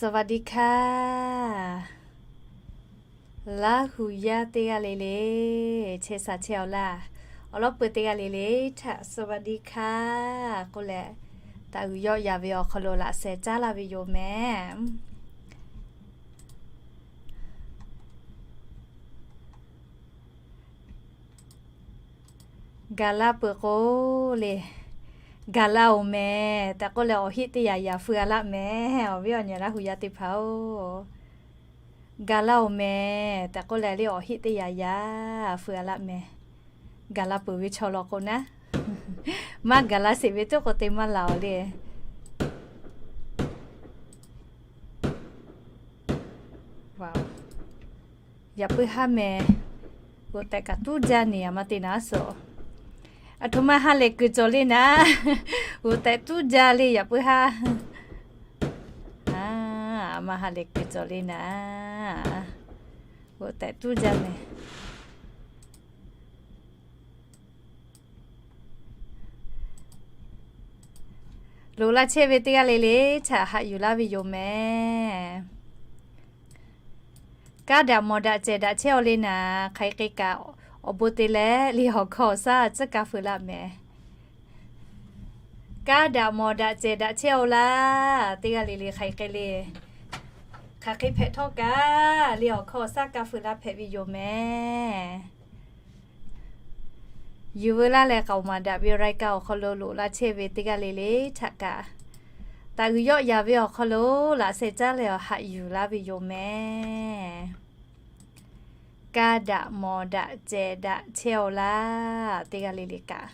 สวัสดีค่ะ Laˇ hu yaˇ teˇ g'aˇ le le, chehˇ sha chehˇ-aw laˇ. Awˬ lawn peuˬ teˇ g'aˇ le le htaꞈ สวัสดีค่ะ k'oˆ leh, taˍ g'uiˬ yawˆ yan ve awˬ hk'aw lo laꞈ sheh caˉ laˇ ve yoˬ mehˍ. Gaˬ la peuˬ k'o le, gaˬ la-oˬ mehˍ tehꞈ k'oˆ leh awˬ heˆ teˇ yanˇ yanˇ feu-a laˇ mehˍ. Awˬ viˉ awˬ nyi Laˇ hu yaˇ teˇ hpaˍ-oˬ, gaˬ la-oˬ mehˍ tehꞈ k'oˆ leh le awˬ heˆ teˇ yanˇ yanˇ feu-a laˇ mehˍ. Gaˬ la peuˬ ve chaw law k'o naˉ, maˇ gaˬ la sheˍ ve tuˉ k'o te maˇ laˬ-oˬ le. Yaꞈ puiˉ haˉ mehˍ. G'oꞈ tehꞈ kaꞈ tuˉ jaˇ neˬ a ma te naˉ suhˍ. Aˬ htoꞈ ma ha lehˬ kuiˬ cawˬ le naˉ, g'oꞈ tehꞈ tuˉ jaˇ le yaꞈ puiˉ haˉ. A ma ha lehˬ kuiˬ cawˬ le naˉ, g'oꞈ tehꞈ tuˉ jaˇ mehˍ. Loꞈ la chehˇ ve teˇ g'aˇ le le htaꞈ haꞈ yuˬ laˇ ve yoˬ mehˍ. Kaˉ daꞈ mawˬ daꞈ cehˬ daꞈ chehˇ-aw le naˉ, hk'aˬ hk'e kaꞈ awˬ bon te leh le awˬ hkawˇ awˬ shaˉ tcuhˉ ka feu laˇ mehˍ. Kaˉ daꞈ mawˬ daꞈ cehˬ daꞈ chehˇ-aw laˇ, teˇ g'aˇ le le hk'aˬ hk'e le, hk'aˬ hk'e hpehꞈ htawˇ kaꞈ le awˬ hkawˇ awˬ shaˉ ka feu laˇ hpehꞈ ve yoˬ mehˍ. Yuˬ veu laˇ leh k'aoˍ maˍ daꞈ ve รายการ awˬ hk'aw lo loꞈ la chehˇ ve teˇ g'aˇ le le htaꞈ kaꞈ, taˍ g'uiˬ yawˆ yan ve awˬ hk'aw lo laꞈ sheh caˉ leh awˬ haꞈ yuˬ laˇ ve yoˬ mehˍ. Kaˉ daꞈ mawˬ daꞈ cehˬ daꞈ chehˇ-aw laˇ, teˇ g'aˇ le le kaꞈ.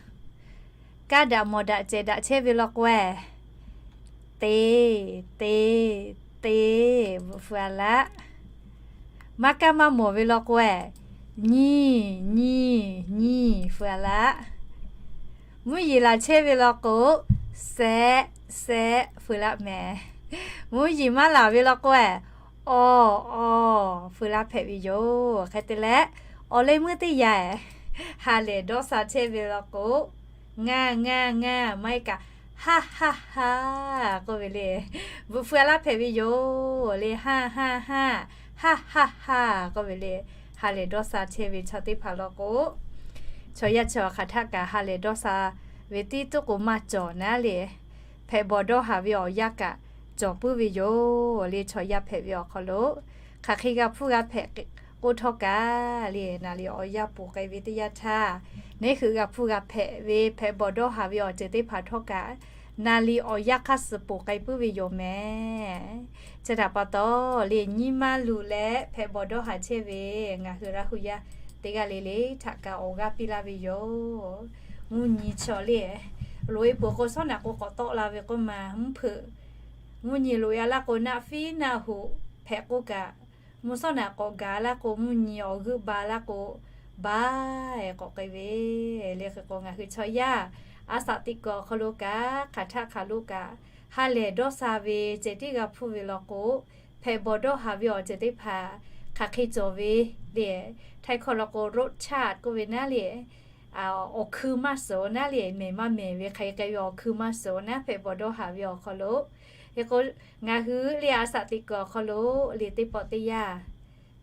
Kaˉ daꞈ mawˬ daꞈ cehˬ daꞈ chehˇ ve law k'o-e, te, te, te, bvuhꞈ feu-a laˇ. Maˇ kaˇ maˇ mawˬ ve law k'o-e, nyi, nyi, nyi, feu-a laˇ. Mvuhˇ yeˬ laˬ chehˇ ve law k'o, seh, seh, feu laˇ mehˍ. Mvuhˇ yeˬ maˇ laˬ ve law k'o-e, aw, aw, feu laˇ hpehꞈ ve yoˬ. Hk'e te leh, awˬ leh meuˇ teˇ yanˇ, ha lehˬ dawˇ sha chehˇ ve law k'o, ngaˬ, ngaˬ, ngaˬ, maˇ heˆ kaꞈ, ha, ha, ha, k'oˆ ve le. Bvuhꞈ feu-a laˇ hpehꞈ ve yoˬ le, ha, ha, ha, ha, ha, ha, k'oˆ ve le. Ha lehˬ dawˇ sha chehˇ ve chaw teˇ hpaˍ law k'o, chaw yaˇ chi awˬ hk'aˬ htaˆ kaꞈ ha lehˬ dawˇ sha ve tiˉ tuˉ k'o maˇ cawˬ naˉ le. Hpehꞈ bawˬ dawˇ haˍ ve awˬ yanˇ kaꞈ cawˬ puiˉ ve yoˬ le. Chaw yaˇ hpehꞈ ve awˬ hk'aw lo hk'aˬ hk'e g'a hpuˇ g'a hpehꞈ k'oˆ htawˇ kaꞈ le, naˍ liꞈ awˬ yanˇ ponˬ k'ai ve teˇ yanˇ htaˇ, neˇ hui g'a hpuˇ g'a hpehꞈ ve hpehꞈ bawˬ dawˇ haˍ ve awˬ ceuˬ teˇ hpaˍ htawˇ kaꞈ, naˍ liꞈ awˬ yanˇ hk'aˇ suh ponˬ k'ai puiˉ ve yoˬ mehˍ. Chi htaꞈ pa taw le, nyi ma luˬ leh hpehꞈ bawˬ dawˇ haˍ chehˇ ve ngaˬ hui Laˇ hu yaˇ teˇ g'aˇ le le htaꞈ kaꞈ awˬ g'aˇ piˇ laˇ ve yoˬ. Mvuhˇ nyi chaw le, loꞈ-e peuˬ k'o, sawˉ naꞈ k'o k'awꞈ tawˆ la ve k'oˆ ma mvuhˇ hpeuꞈ. Mvuhˇ nyi loꞈ-e laˇ k'o, naˆ fiˉ naˆ hoꞈ hpehꞈ k'oˆ kaꞈ, mvuhˇ sawˉ naꞈ k'awꞈ gaˬ laˇ k'o, mvuhˇ nyi awˬ g'euˆ ba laˇ k'o, ba-e k'awꞈ k'ai ve le. Hk'e k'o, ngaˬ hui chaw yaˇ a shaꞈ teꞈ kuiˬ awˬ hk'aw lo kaꞈ, hk'aˬ htaˆ hk'aˬ lo kaꞈ, ha lehˬ dawˇ sha ve ceh tiˉ g'a hpuˇ ve law k'o, hpehꞈ bawˬ dawˇ haˍ ve awˬ ceuˬ teˇ hpaˍ hk'aˬ hk'e cawˬ ve le. Htaiˇ hkawˇ law k'o รสชาติ k'oˆ ve naˉ le, awˬ hkui maˇ suhˍ naˉ le, mehˬ maˇ mehˬ ve hk'aˬ hk'e ve awˬ hkui maˇ suhˍ naˉ hpehꞈ bawˬ dawˇ haˍ ve awˬ hk'aw lo. Hk'e k'o, ngaˬ hui le a shaꞈ teꞈ kuiˬ awˬ hk'aw lo le teˇ pawˆ teˇ yanˇ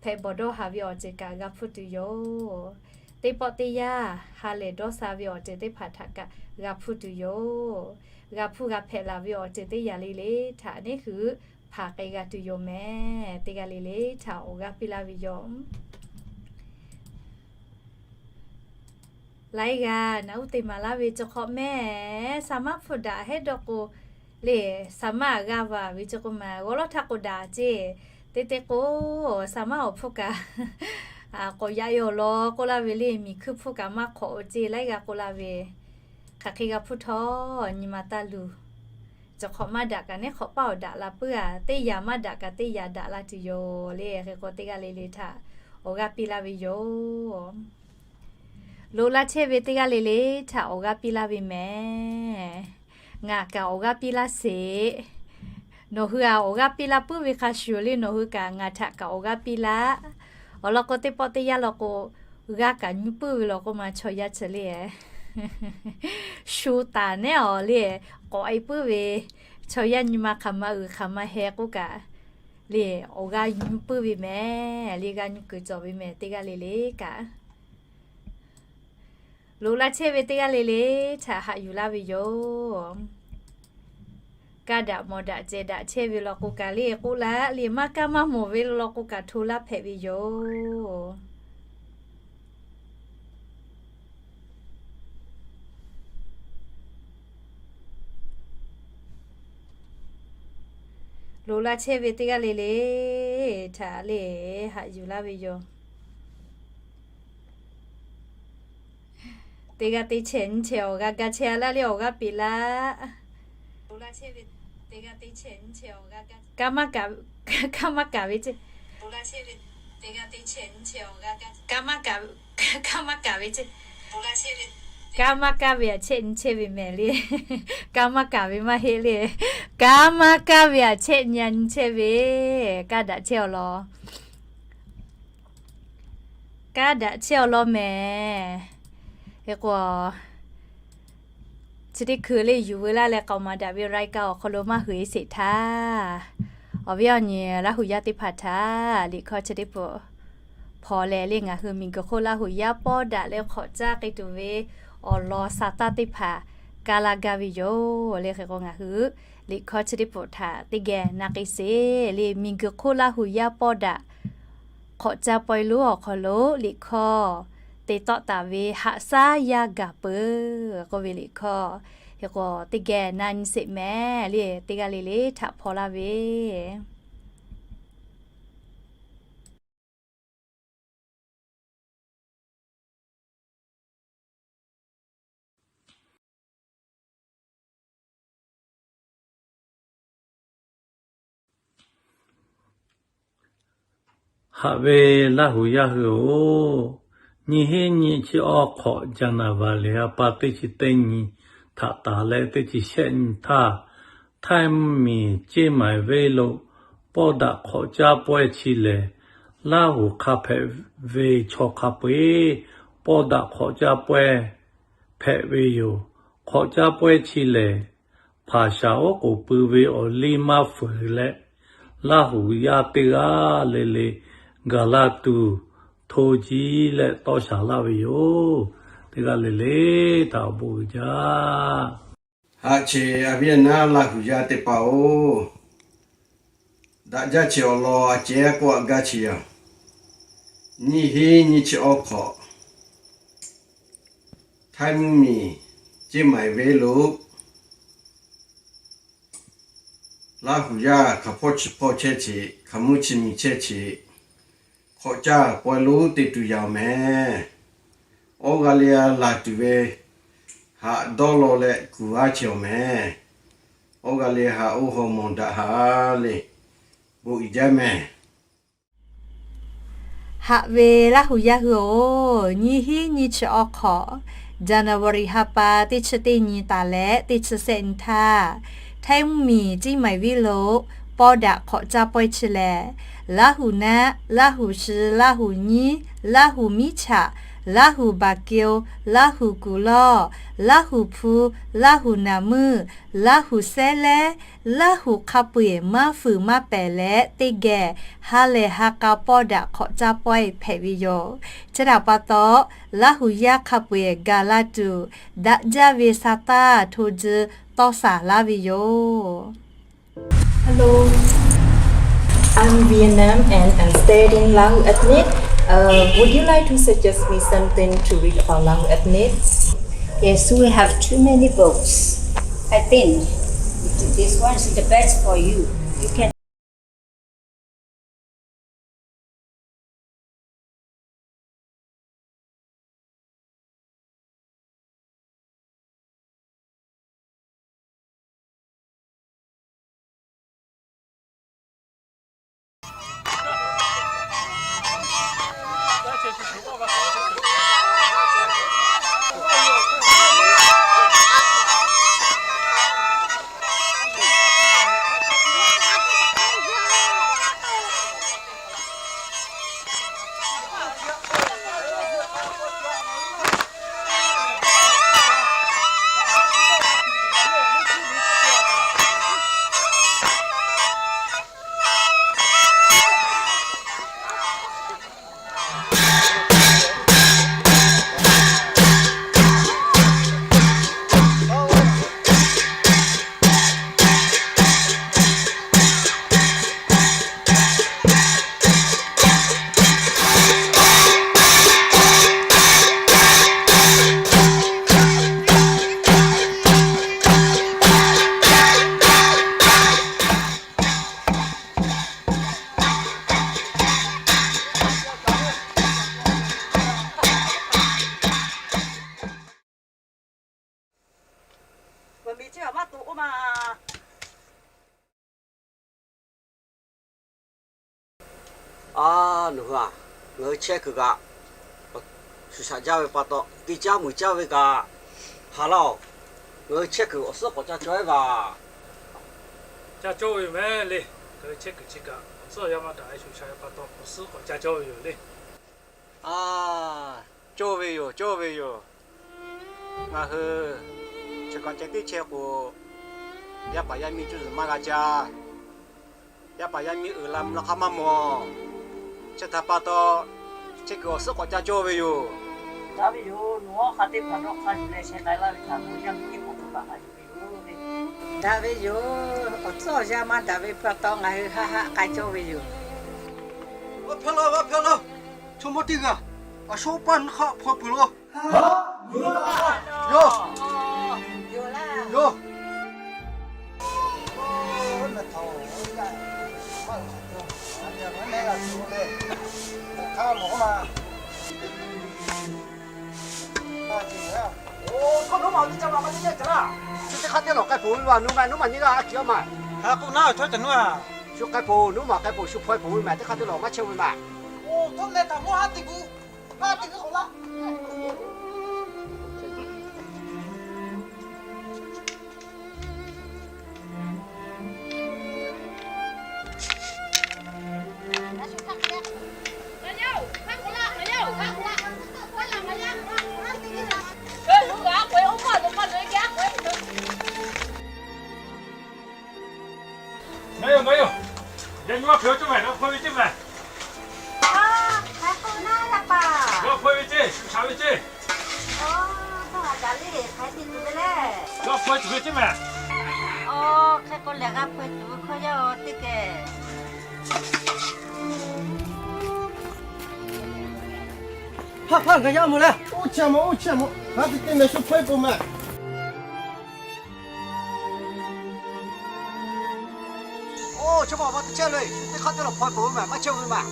hpehꞈ bawˬ dawˇ haˍ ve awˬ ceuˬ kaꞈ g'a hpuˇ tuˬ yoˬ. Teˇ pawˆ teˇ yanˇ ha lehˬ dawˇ sha ve awˬ ceuˬ teˇ hpaˍ htaꞈ kaꞈ g'a hpuˇ tuˬ yoˬ. G'a hpuˇ g'a hpehꞈ laˬ ve awˬ ceuˬ teˇ yanˇ le le htaꞈ neˇ hui hpanˍ k'ai g'a tuˬ yoˬ mehˍ. Teˇ g'aˇ le le htaꞈ awˬ g'aˇ piˇ laˇ ve yoˬ. Laiˉ g'aˇ naꞈ uˉ te maˍ laˇ ve chi hk'awꞈ mehˍ, saˍ maˇ hpfuhˇ daꞈ hehˉ dawˇ k'o le, saˍ maˇ g'a vaˬ ve chi k'o ma g'awˇ lawˇ htaˇ k'o daꞈ ceˇ. Teˇ teˇ k'o, saˍ maˇ awˬ hpfuhˇ kaꞈ k'awꞈ yaꞈ e awˬ lawn k'oˆ laˇ ve le, miˬ hkuiˇ hpfuhˇ kaꞈ maˇ hk'awꞈ-o ceˇ laiˉ g'aˇ k'oˆ laˇ ve. Hk'aˬ hk'e g'a hpuˇ htawˇ nyi ma taˇ luˬ. Chi hk'awꞈ maˇ daꞈ kaꞈ neˉ hk'awꞈ paˇ awˬ daꞈ la puiˉ-a. Teˇ yanˇ maˇ daꞈ kaꞈ teˇ yanˇ daꞈ la tuˬ yoˬ le. Hk'e k'o, teˇ g'aˇ le le htaꞈ awˬ g'aˇ piˇ laˇ ve yoˬ. Loꞈ la chehˇ ve teˇ g'aˇ le le htaꞈ awˬ g'aˇ piˇ laˇ ve mehˍ. Ngaˬ kaꞈ awˬ g'aˇ piˇ laˇ sheˍ. Nawˬ hui-a awˬ g'aˇ piˇ laˇ puiˉ ve hk'a shuˍ le, nawˬ hui kaꞈ ngaˬ htaꞈ kaꞈ awˬ g'aˇ piˇ laˇ. Awˬ lawn k'o, teˇ pawˆ teˇ yanˇ law k'o, g'aˇ kaꞈ nyi puiˉ ve law k'o ma chaw yaˇ chi le, shu taˍ nehˉ awˬ le, k'awꞈ e puiˉ ve, chaw yaˇ nyi ma hk'aˬ ma uiˍ hk'aˬ ma heh k'oˆ kaꞈ, Le, awˬ g'aˇ nyi puiˉ ve mehˍ le, g'aˇ nyi kuiˬ cawˬ ve mehˍ, teˇ g'aˇ le le kaꞈ. Loꞈ la chehˇ ve teˇ g'aˇ le le htaꞈ haꞈ yuˬ laˇ ve yoˬ. Kaˇ daꞈ mawˬ daꞈ cehˬ daꞈ chehˇ ve law k'o kaꞈ le k'oˆ laˇ le, maˇ kaˇ maˇ mawˬ ve law k'o kaꞈ hto laˇ hpehꞈ ve yoˬ. Loꞈ la chehˇ ve teˇ g'aˇ le le htaꞈ le haꞈ yuˬ laˇ ve yoˬ. Teˇ g'aˇ teˇ chehˇ nyi chehˇ awˬ g'aˇ gaˇ chehˇ a laˇ le awˬ g'aˇ peꞈ laˇ. Kaˇ maˇ kaˍ, kaˇ maˇ kaˍ ve, kaˇ maˇ kaˍ ve, kaˇ maˇ kaˇ ve aꞈ chehˇ nyi chehˇ ve mehˍ le. Kaˇ maˇ kaˍ ve maˇ heˆ le. Kaˇ maˇ kaˇ ve aꞈ chehˇ nyi a nyi chehˇ ve. Kaˇ daꞈ chehˇ awˬ lawn, kaˇ daꞈ chehˇ awˬ lawn mehˍ. Hk'e k'o, chi teˇ hkui le yuˬ veu laˇ leh k'aoˍ maˍ daꞈ ve รายการ awˬ hk'aw lo maˇ hui e sheˍ htaˇ, awˬ viˉ awˬ nyi Laˇ huˍ yaˇ teˇ hpaˍ htaꞈ liꞈ hkawˇ chi teˇ peuˬ hpaw leh le ngaˬ hui miˬguiˬ hk'oˆ Laˇ huˍ yaˇ pawˇ daꞈ leh hk'awꞈ caˇ k'ai tuˬ ve awˬ lawn sa taˇ teˇ hpaˍ kaˇ laˇ gaˇ ve yoˬ le. Hk'e k'o ngaˬ hui liꞈ hkawˇ chi teˇ peuˬ htaꞈ teˇ geh na k'ai sheˍ le. Miˬguiˬ hk'oˆ Laˇ huˍ yaˇ pawˇ daꞈ hk'awꞈ caˇ pawehˇ lonˉ awˬ hk'aw lo liꞈ hkawˇ te tawˆ taˍ ve Haꞈ shaˉ yaˇ gaˬ peuˬ k'oˆ ve liꞈ hkawˇ, hk'e k'o teˇ geh na nyi sheˍ mehˍ le. Teˇ g'aˇ le le htaꞈ hpaw laˇ ve Haꞈ ve Laˇ huˍ yaˇ hui-oˬ, nyiˇ hinˉ nyiˇ chi awˇ hk'awꞈ January ha pa teˇ chi teˇ nyi htaꞈ taˍ leh teˇ chi shehˆ nyi htaˇ, Htaiˇ mvuhˇ miˬ Ceˇ maiˍ venˇ lo pawˇ daꞈ hk'awꞈ caˇ pawehˇ chi lehˬ, Laˇ huˍ hk'a hpehꞈ ve chaw hk'a peu-eˬ pawˇ daꞈ hk'awꞈ caˇ pawehˇ hpehꞈ ve yoˬ. Hk'awꞈ caˇ pawehˇ chi lehˬ, hpaˍ shaˍ oˉ k'oˍ pui ve awˬ liˇ maˇ fuiˍ leh, Laˇ huˍ yaˇ teˇ g'aˇ le le gaˬ la tuˬ hto jiˇ leh tawˇ shaˍ laˇ ve yoˬ. Teˇ g'aˇ le le htaꞈ awˬ bon uiˍ jaˇ. Haꞈ cheꞈ, a viˉ a naˉ Laˇ huˍ yaˇ teˇ hpaˍ-oˬ, daꞈ jaˇ cheꞈ awˬ lawn a cehˉ k'oˆ a gaˇ cheꞈ yaˇ. Nyiˇ hinˉ nyiˇ chi awˇ hk'awꞈ, Htaiˇ mvuhˇ miˬ Ceˇ maiˍ venˇ lo Laˇ huˍ yaˇ hk'a hpawˇ chi hpawˇ chehˇ cheꞈ, hk'a mvuhˇ chi miˬ chehˇ cheꞈ, hk'awꞈ caˇ pawehˇ lonˉ te tuˬ yaꞈ-oˬ mehˍ. Awˉ g'a le a laˬ tuˬ ve haꞈ dawˇ law leh kuˬ aˉ cheꞈ-oˬ mehˍ. Awˉ g'a le haꞈ oˇ haw mawˬ daꞈ ha le, bon uiˍ jaˇ mehˍ. Haꞈ ve Laˇ huˍ yaˇ hui-oˬ, nyiˇ hinˉ nyiˇ chi awˇ hk'awꞈ January ha pa teˇ chi teˇ nyi taˍ leh teˇ chi shehˆ nyi htaˇ, Htaiˇ mvuhˇ miˬ Ceˇ maiˍ venˇ lo pawˇ daꞈ hk'awꞈ caˇ pawehˇ chi lehˬ, Laˇ huˍ naˆ, Laˇ huˍ shi, Laˇ huˍ nyiˉ, Laˇ huˍ miˉ chaꞈ, Laˇ huˍ baˬ keu, Laˇ huˍ kuˬ lawˇ, Laˇ huˍ hpu, Laˇ huˍ naˍ muˇ, Laˇ huˍ sehˉ lehˉ, Laˇ huˍ hk'a peu-eˬ maˇ fuiˍ maˇ pehˍ leh teˇ geh ha lehˬ ha k'a pawˇ daꞈ hk'awꞈ caˇ pawehˇ hpehꞈ ve yoˬ. Chi htaꞈ pa taw, Laˇ huˍ yaˇ hk'a peu-eˬ gaˬ la tuˬ daꞈ jaˇ ve sa taˇ hto ji tawˇ shaˍ laˇ ve yoˬ. Hello, I'm Vietnam and I'm studying Lahu ethnic. Uh, would you like to suggest me something to read about Lahu ethnic? Yes, we have too many books. I think this one is the best for you. You can Miˬ chi kaꞈ maˇ toꞈ k'oˆ ma. A, nawˬ hui a, ngaˬ hui chehˇ kuiˬ kaꞈ shuˍ shaꞈ jaˇ ve pa taw, te caˇ muiˬ caˇ ve kaꞈ haˍ laˇ-oˬ. Ngaˬ hui chehˇ kuiˬ awˬ suhˉ k'awꞈ ca cawˇ-eˬ vaˬ. Ca cawˇ ve yoˬ mehˍ le. Ngaˬ hui chehˇ kuiˬ chi kaꞈ awˬ suhˉ awˬ yanˇ maˇ daꞈ ve shuˍ shaꞈ ve pa taw, awˬ suhˉ k'awꞈ ca cawˇ ve yoˬ le. A, cawˇ ve yoˬ, cawˇ ve yoˬ. Ngaˬ hui chi kaꞈ ceh tiˉ chehˇ k'o, yaˇ paˍ yaˇ miˇ cuˇ zuhˬ maˇ g'a caˇ. Yaˇ paˍ yaˇ miˇ uiˍ la mvuh la hk'aˇ maˇ mawˬ. Chi htaꞈ pa taw, chehˇ kuiˬ awˬ suhˉ k'awꞈ ca cawˇ ve yoˬ. Daꞈ ve yoˬ. Nawˬ hk'a teˇ hpaˍ dawˇ hk'a yuˬ leh sheh k'ai laˇ ve htaꞈ ngaˬ hui yaˇ miˇ teˇ hpaˍ htaꞈ kaꞈ yuˬ ve yoˬ. Daꞈ ve yoˬ. Awˬ tcuhˉ awˬ yanˇ maˇ daꞈ ve pa taw ngaˬ hui haˆ haˆ k'ai cawˇ ve yoˬ. G'a hpehˇ laˇ, g'a hpehˇ laˇ. Chaw mawˇ teˇ g'aˇ, a sho paˇ nyi hk'aˆ hpaw peuˬ law. Yoˬ. Yoˬ. Oˇ, hk'aw nawˉ ma teˇ caˇ ma maˇ teˇ caˇ laˇ. Shu teˇ hk'aˇ teˇ lawˬ k'ai peuˬ ve ma, nawˬ ma, nawˬ ma nyi g'aˇ a kiˬ a ma. Hk'a k'oˆ naˉ, htawˇ caˬ nawˉ a. Shu k'ai peuˬ, nawˬ ma k'ai peuˬ, shu hpaw peuˬ ve ma, teˇ hk'aˇ teˇ lawˬ maˇ chehˇ ve ma. Oˇ, htawˇ leh htaꞈ mawˇ haˉ teꞈ gu, haˉ teꞈ gu k'awꞈ laˇ. Maˇ yoˬ, maˇ yoˬ. Yaꞈ nyi maˇ hpehꞈ-o, cawˇ mehˍ, g'a hpaw ve ceˇ mehˍ. Hk'aˬ hk'e naˉ yaˇ paˍ. G'a hpaw ve ceˇ, shuˍ shaˍ ve ceˇ. Oˇ, hk'aˬ hk'e gaˬ le, hk'aˬ hk'e te tuˬ ve le. G'a hpaw tuˬ ve ceˇ mehˍ. Oˇ, hk'e k'o lehˬ g'a hpaw tuˬ ve hkawˇ yaˇ-oˬ teˇ geh. Hpaˇ hpaˇ ngaˬ yaˇ mawˬ leh. Oˇ, chi a mawˬ, oˇ, chi a mawˬ. Ngaˬ hui te mehˍ, shu hpaw e peuˬ mehˍ. Oˇ, chaw ma va te chehˇ le. Teˇ hk'aˇ teˇ lawˬ hpaw e peuˬ ve mehˍ, maˇ chehˇ ve mehˍ.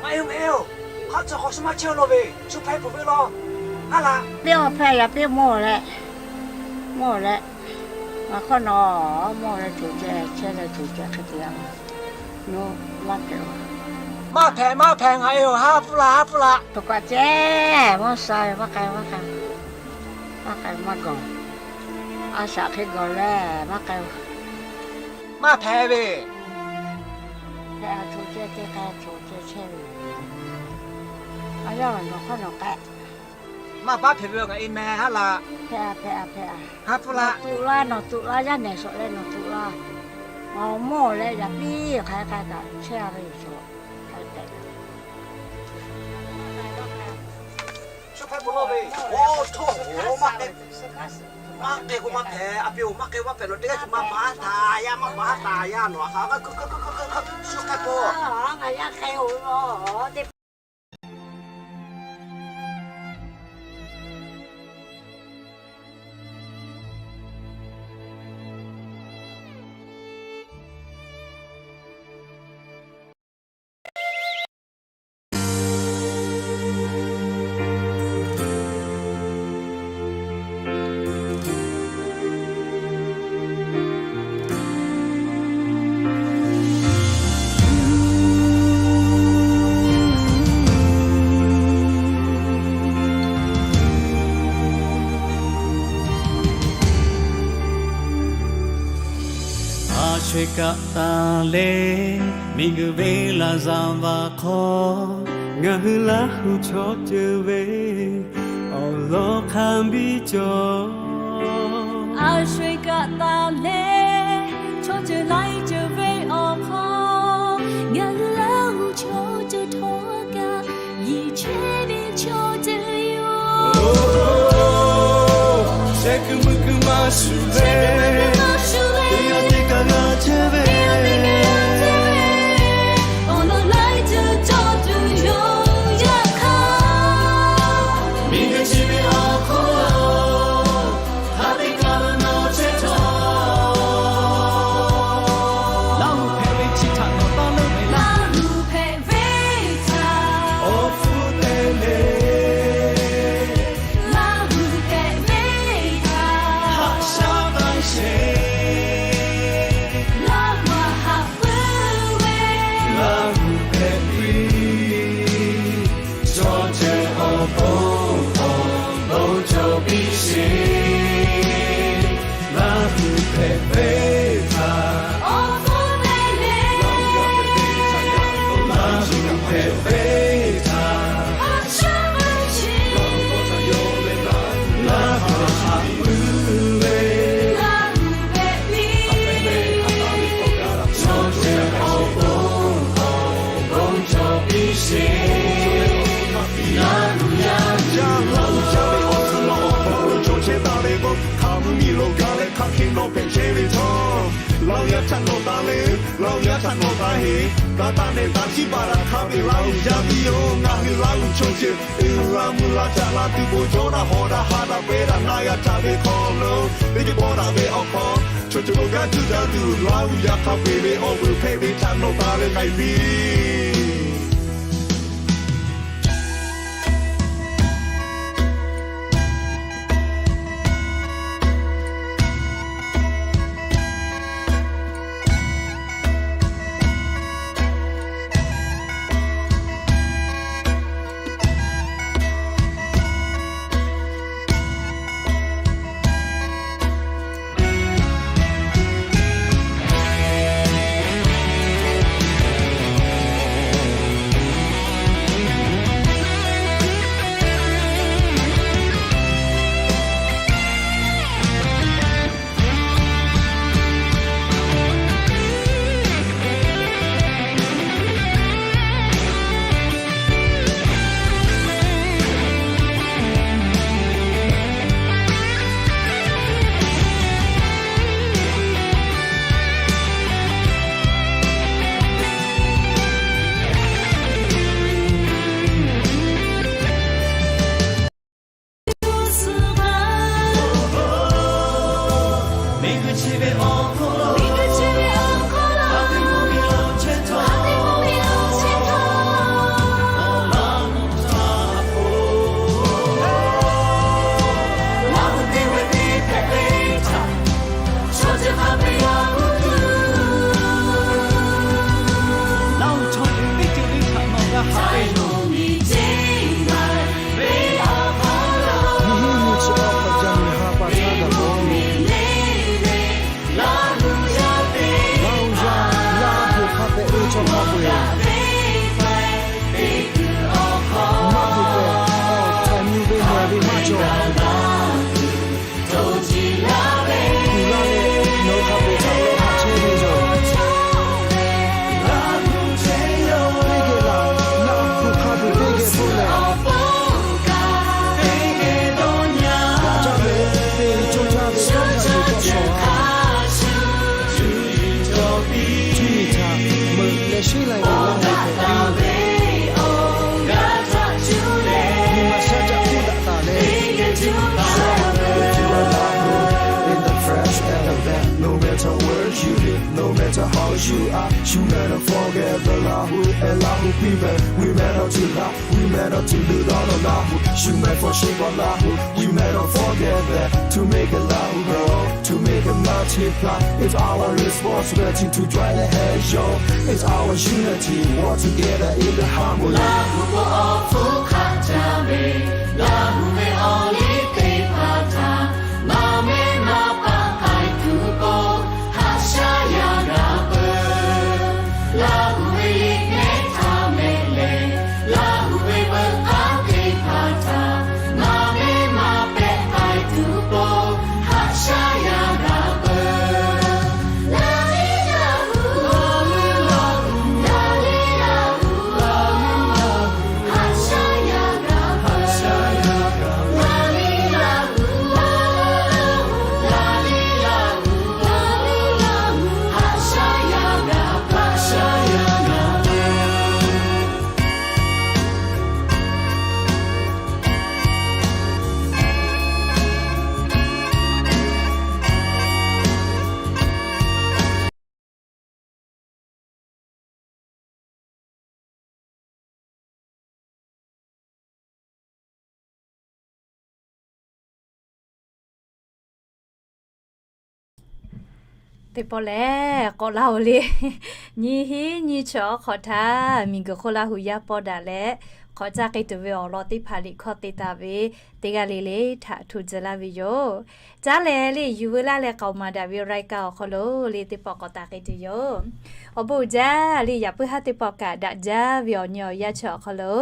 Maˇ heˆ, maˇ heˆ-oˬ. Hk'aˆ tcuh k'awꞈ shu maˇ chehˇ law ve, shu hpehꞈ peuˬ ve law. Haˉ laꞈ. Piˇ-oˬ, hpehꞈ yaꞈ piˇ mawˬ leh, mawˬ leh, ngaˬ hk'awˇ nawˬ mawˬ leh coˬ ceh, chehˇ leh coˬ ceh hk'e te yaˇ ma. Nawˬ maˇ hpehꞈ-oˬ. Maˇ hpehꞈ, maˇ hpehꞈ, ngaˬ e-oˬ, haˉ pfuhˇ laˇ, haˉ pfuhˇ laˇ. Htoꞈ kaꞈ ceh, mawˇ sha ve maˇ k'ai, maˇ k'ai, maˇ k'ai, maˇ gawˬ. A shaꞈ hk'e gawˬ leh maˇ k'ai-oˬ. Maˇ hpehꞈ ve. Hpehꞈ a, choˬ ceh te k'ai, choˬ ceh chehˇ ve. A yaˇ awˬ nawˬ hk'awˇ nawˬ k'ai. Maˇ baˆ hpehꞈ ve ngaˬ e meh haˉ laꞈ. Hpehꞈ a, hpehꞈ a, hpehꞈ a. Haˉ pfuhˇ laˇ. Nawˬ tuꞈ laˇ, nawˬ tuꞈ laˇ, yaˇ nehˬ shawˍ leh nawˬ tuꞈ laˇ. Ngaˬ mawˬ leh yaꞈ piˇ hk'aˬ hk'e k'ai kaꞈ chehˇ a ve yoˬ. Shu hk'e k'oˆ law ve, oˇ, chaw oˇ maˇ k'ai, maˇ k'ai k'o maˇ hpehꞈ, a pi-oˬ, maˇ k'ai maˇ hpehꞈ, nawˬ teˇ g'aˇ shu maˇ baˬ taˍ yaˇ, maˇ baˬ taˍ yaˇ, nawˬ hk'aˬ hk'e shu hk'e k'oˆ. A sho-eˬ kaꞈ taˍ leh, miˬguiˬ ve laˍ zaˍ vaꞈ hk'aw, ngaˬ hui Laˇ huˍ chaw ceuˬ ve awˬ lawn hk'a biˇ cawˬ. A sho-eˬ kaꞈ taˍ leh, chaw ceuˬ laiˉ ceuˬ ve awˬ hk'aw, ngaˬ hui Laˇ huˍ chaw ceuˬ htawˇ kaꞈ, yiˬ chehˇ ve chaw ceuˬ yoˬ. Sheh kuiˬ mui kuiˬ maˇ shuˍ leh, teˇ g'aˇ teˇ kaꞈ g'a chehˇ ve, awˬ lawn laiˉ ceuˬ cawˬ tuˬ yoˬ. Yaꞈ hk'aˇ, miˬguiˬ chi ve awˬ hk'aw lo, hk'a teˇ kaˬ lo nawˬ chehˇ htawˇ, Laˇ huˍ hpehꞈ ve chi htaꞈ nawˬ taˇ leuˉ ve. Laˇ huˍ yaˇ htaꞈ nawˬ taˇ heˍ, daꞈ taˇ nehˬ taˇ chiˇ baˬ daꞈ hk'a ve Laˇ huˍ yaˇ viˇ-oˬ, ngaˬ hui Laˇ huˍ chaw ceuˬ, uiˍ la mvuh la caꞈ la tuˬ bon jawˇ daꞈ hawˍ daꞈ ha daꞈ pehˇ daꞈ na g'a htaꞈ ve hk'aw lo, teˇ geh paw daꞈ ve awˬ hk'aw, chaw ceuˬ bon kanˉ cuˇ caˇ tuˬ Laˇ huˍ yaˇ hk'a peu-eˬ ve awˬ vuiˬ hpehꞈ ve htaꞈ nawˬ taˇ leh k'ai piˇ. Laˇ huˍ chaw ceuˬ teˇ ceuˬ le htaꞈ nawˬ g'a haꞈ ve yoˬ. Nyiˇ hiˉ nyiˇ chi awˬ hk'aw ca miˬ ha pa htaˇ gaˬ lo, Laˇ huˍ yaˇ Laˇ huˍ hk'a pehꞈ ve chaw hk'a peu-eˬ maˇ hui tehꞈ, awˬ htaiˍ mvuh ve mehˬ ve maˇ cawˬ. Kuˬ laˇ leh, nawˬ hui hk'a peu-eˬ htaꞈ leh haꞈ chehˇ ve yoˬ. Teˇ geh laˬ, Laˇ huˍ hk'a peu-eˬ teˇ geh k'oˆ leh, daꞈ jaˇ ve, te ve cawˇ jaˇ ve, cawˇ jaˇ ve tawˇ shawˍ-a. Cuˇ yiˍ htaꞈ meuꞈ leh sheˉ lai ve Laˇ huˍ hpehꞈ piˇ. Nyi ma shaˉ caꞈ tuˉ daꞈ taˍ leh, in the fresh air of that, no matter where you live, no matter how you are, you never forget the Lahu and Lahu people. We matter to Lahu, we matter to the Lahu. You matter for sheep of Lahu, we matter forget that. To make a Lahu grow, to make a multiply, it's our responsibility to join the hands, yo. It's our unity, work together in the harmony. Laˇ huˍ k'o awˬ hpfuhˇ hk'aˆ ca ve, Laˇ huˍ ve awˬ liˇ teˇ hpaˍ htaꞈ maˇ mehˆ maˇ paˆ k'ai tuˬ k'o, haꞈ shaˉ yaˇ g'a peuˬ. Laˇ huˍ ve liꞈ mehˆ htaꞈ mehˆ leh, Laˇ huˍ ve veuꞈ k'aˉ teˇ hpaˍ htaꞈ maˇ mehˆ maˇ pehˆ k'ai tuˬ k'o, haꞈ shaˉ yaˇ g'a peuˬ. Teˇ pawˆ lehˬ, k'awꞈ laˇ-oˬ le. Nyiˇ hiˉ nyiˇ chi awˬ hk'awꞈ htaˇ, miˬguiˬ hk'oˆ Laˇ huˍ yaˇ paw daꞈ leh, k'awꞈ caˇ k'ai tuˬ ve awˬ lawn teˇ hpaˍ liꞈ hkawˇ te taˍ ve, teˇ g'aˇ le le htaꞈ hto tcuh laˇ ve yoˬ. Caˉ leh le, yuˬ veu laˇ leh k'aoˍ maˍ daꞈ ve รายการ awˬ hk'aw lo le teˇ pawˆ k'awꞈ taˍ k'ai tuˬ yoˬ. Awˬ bon uiˍ jaˇ le, yaꞈ puiˉ haˉ teˇ pawˆ kaꞈ daꞈ jaˇ ve awˬ nyi awˬ yanˇ chi awˬ hk'aw lo,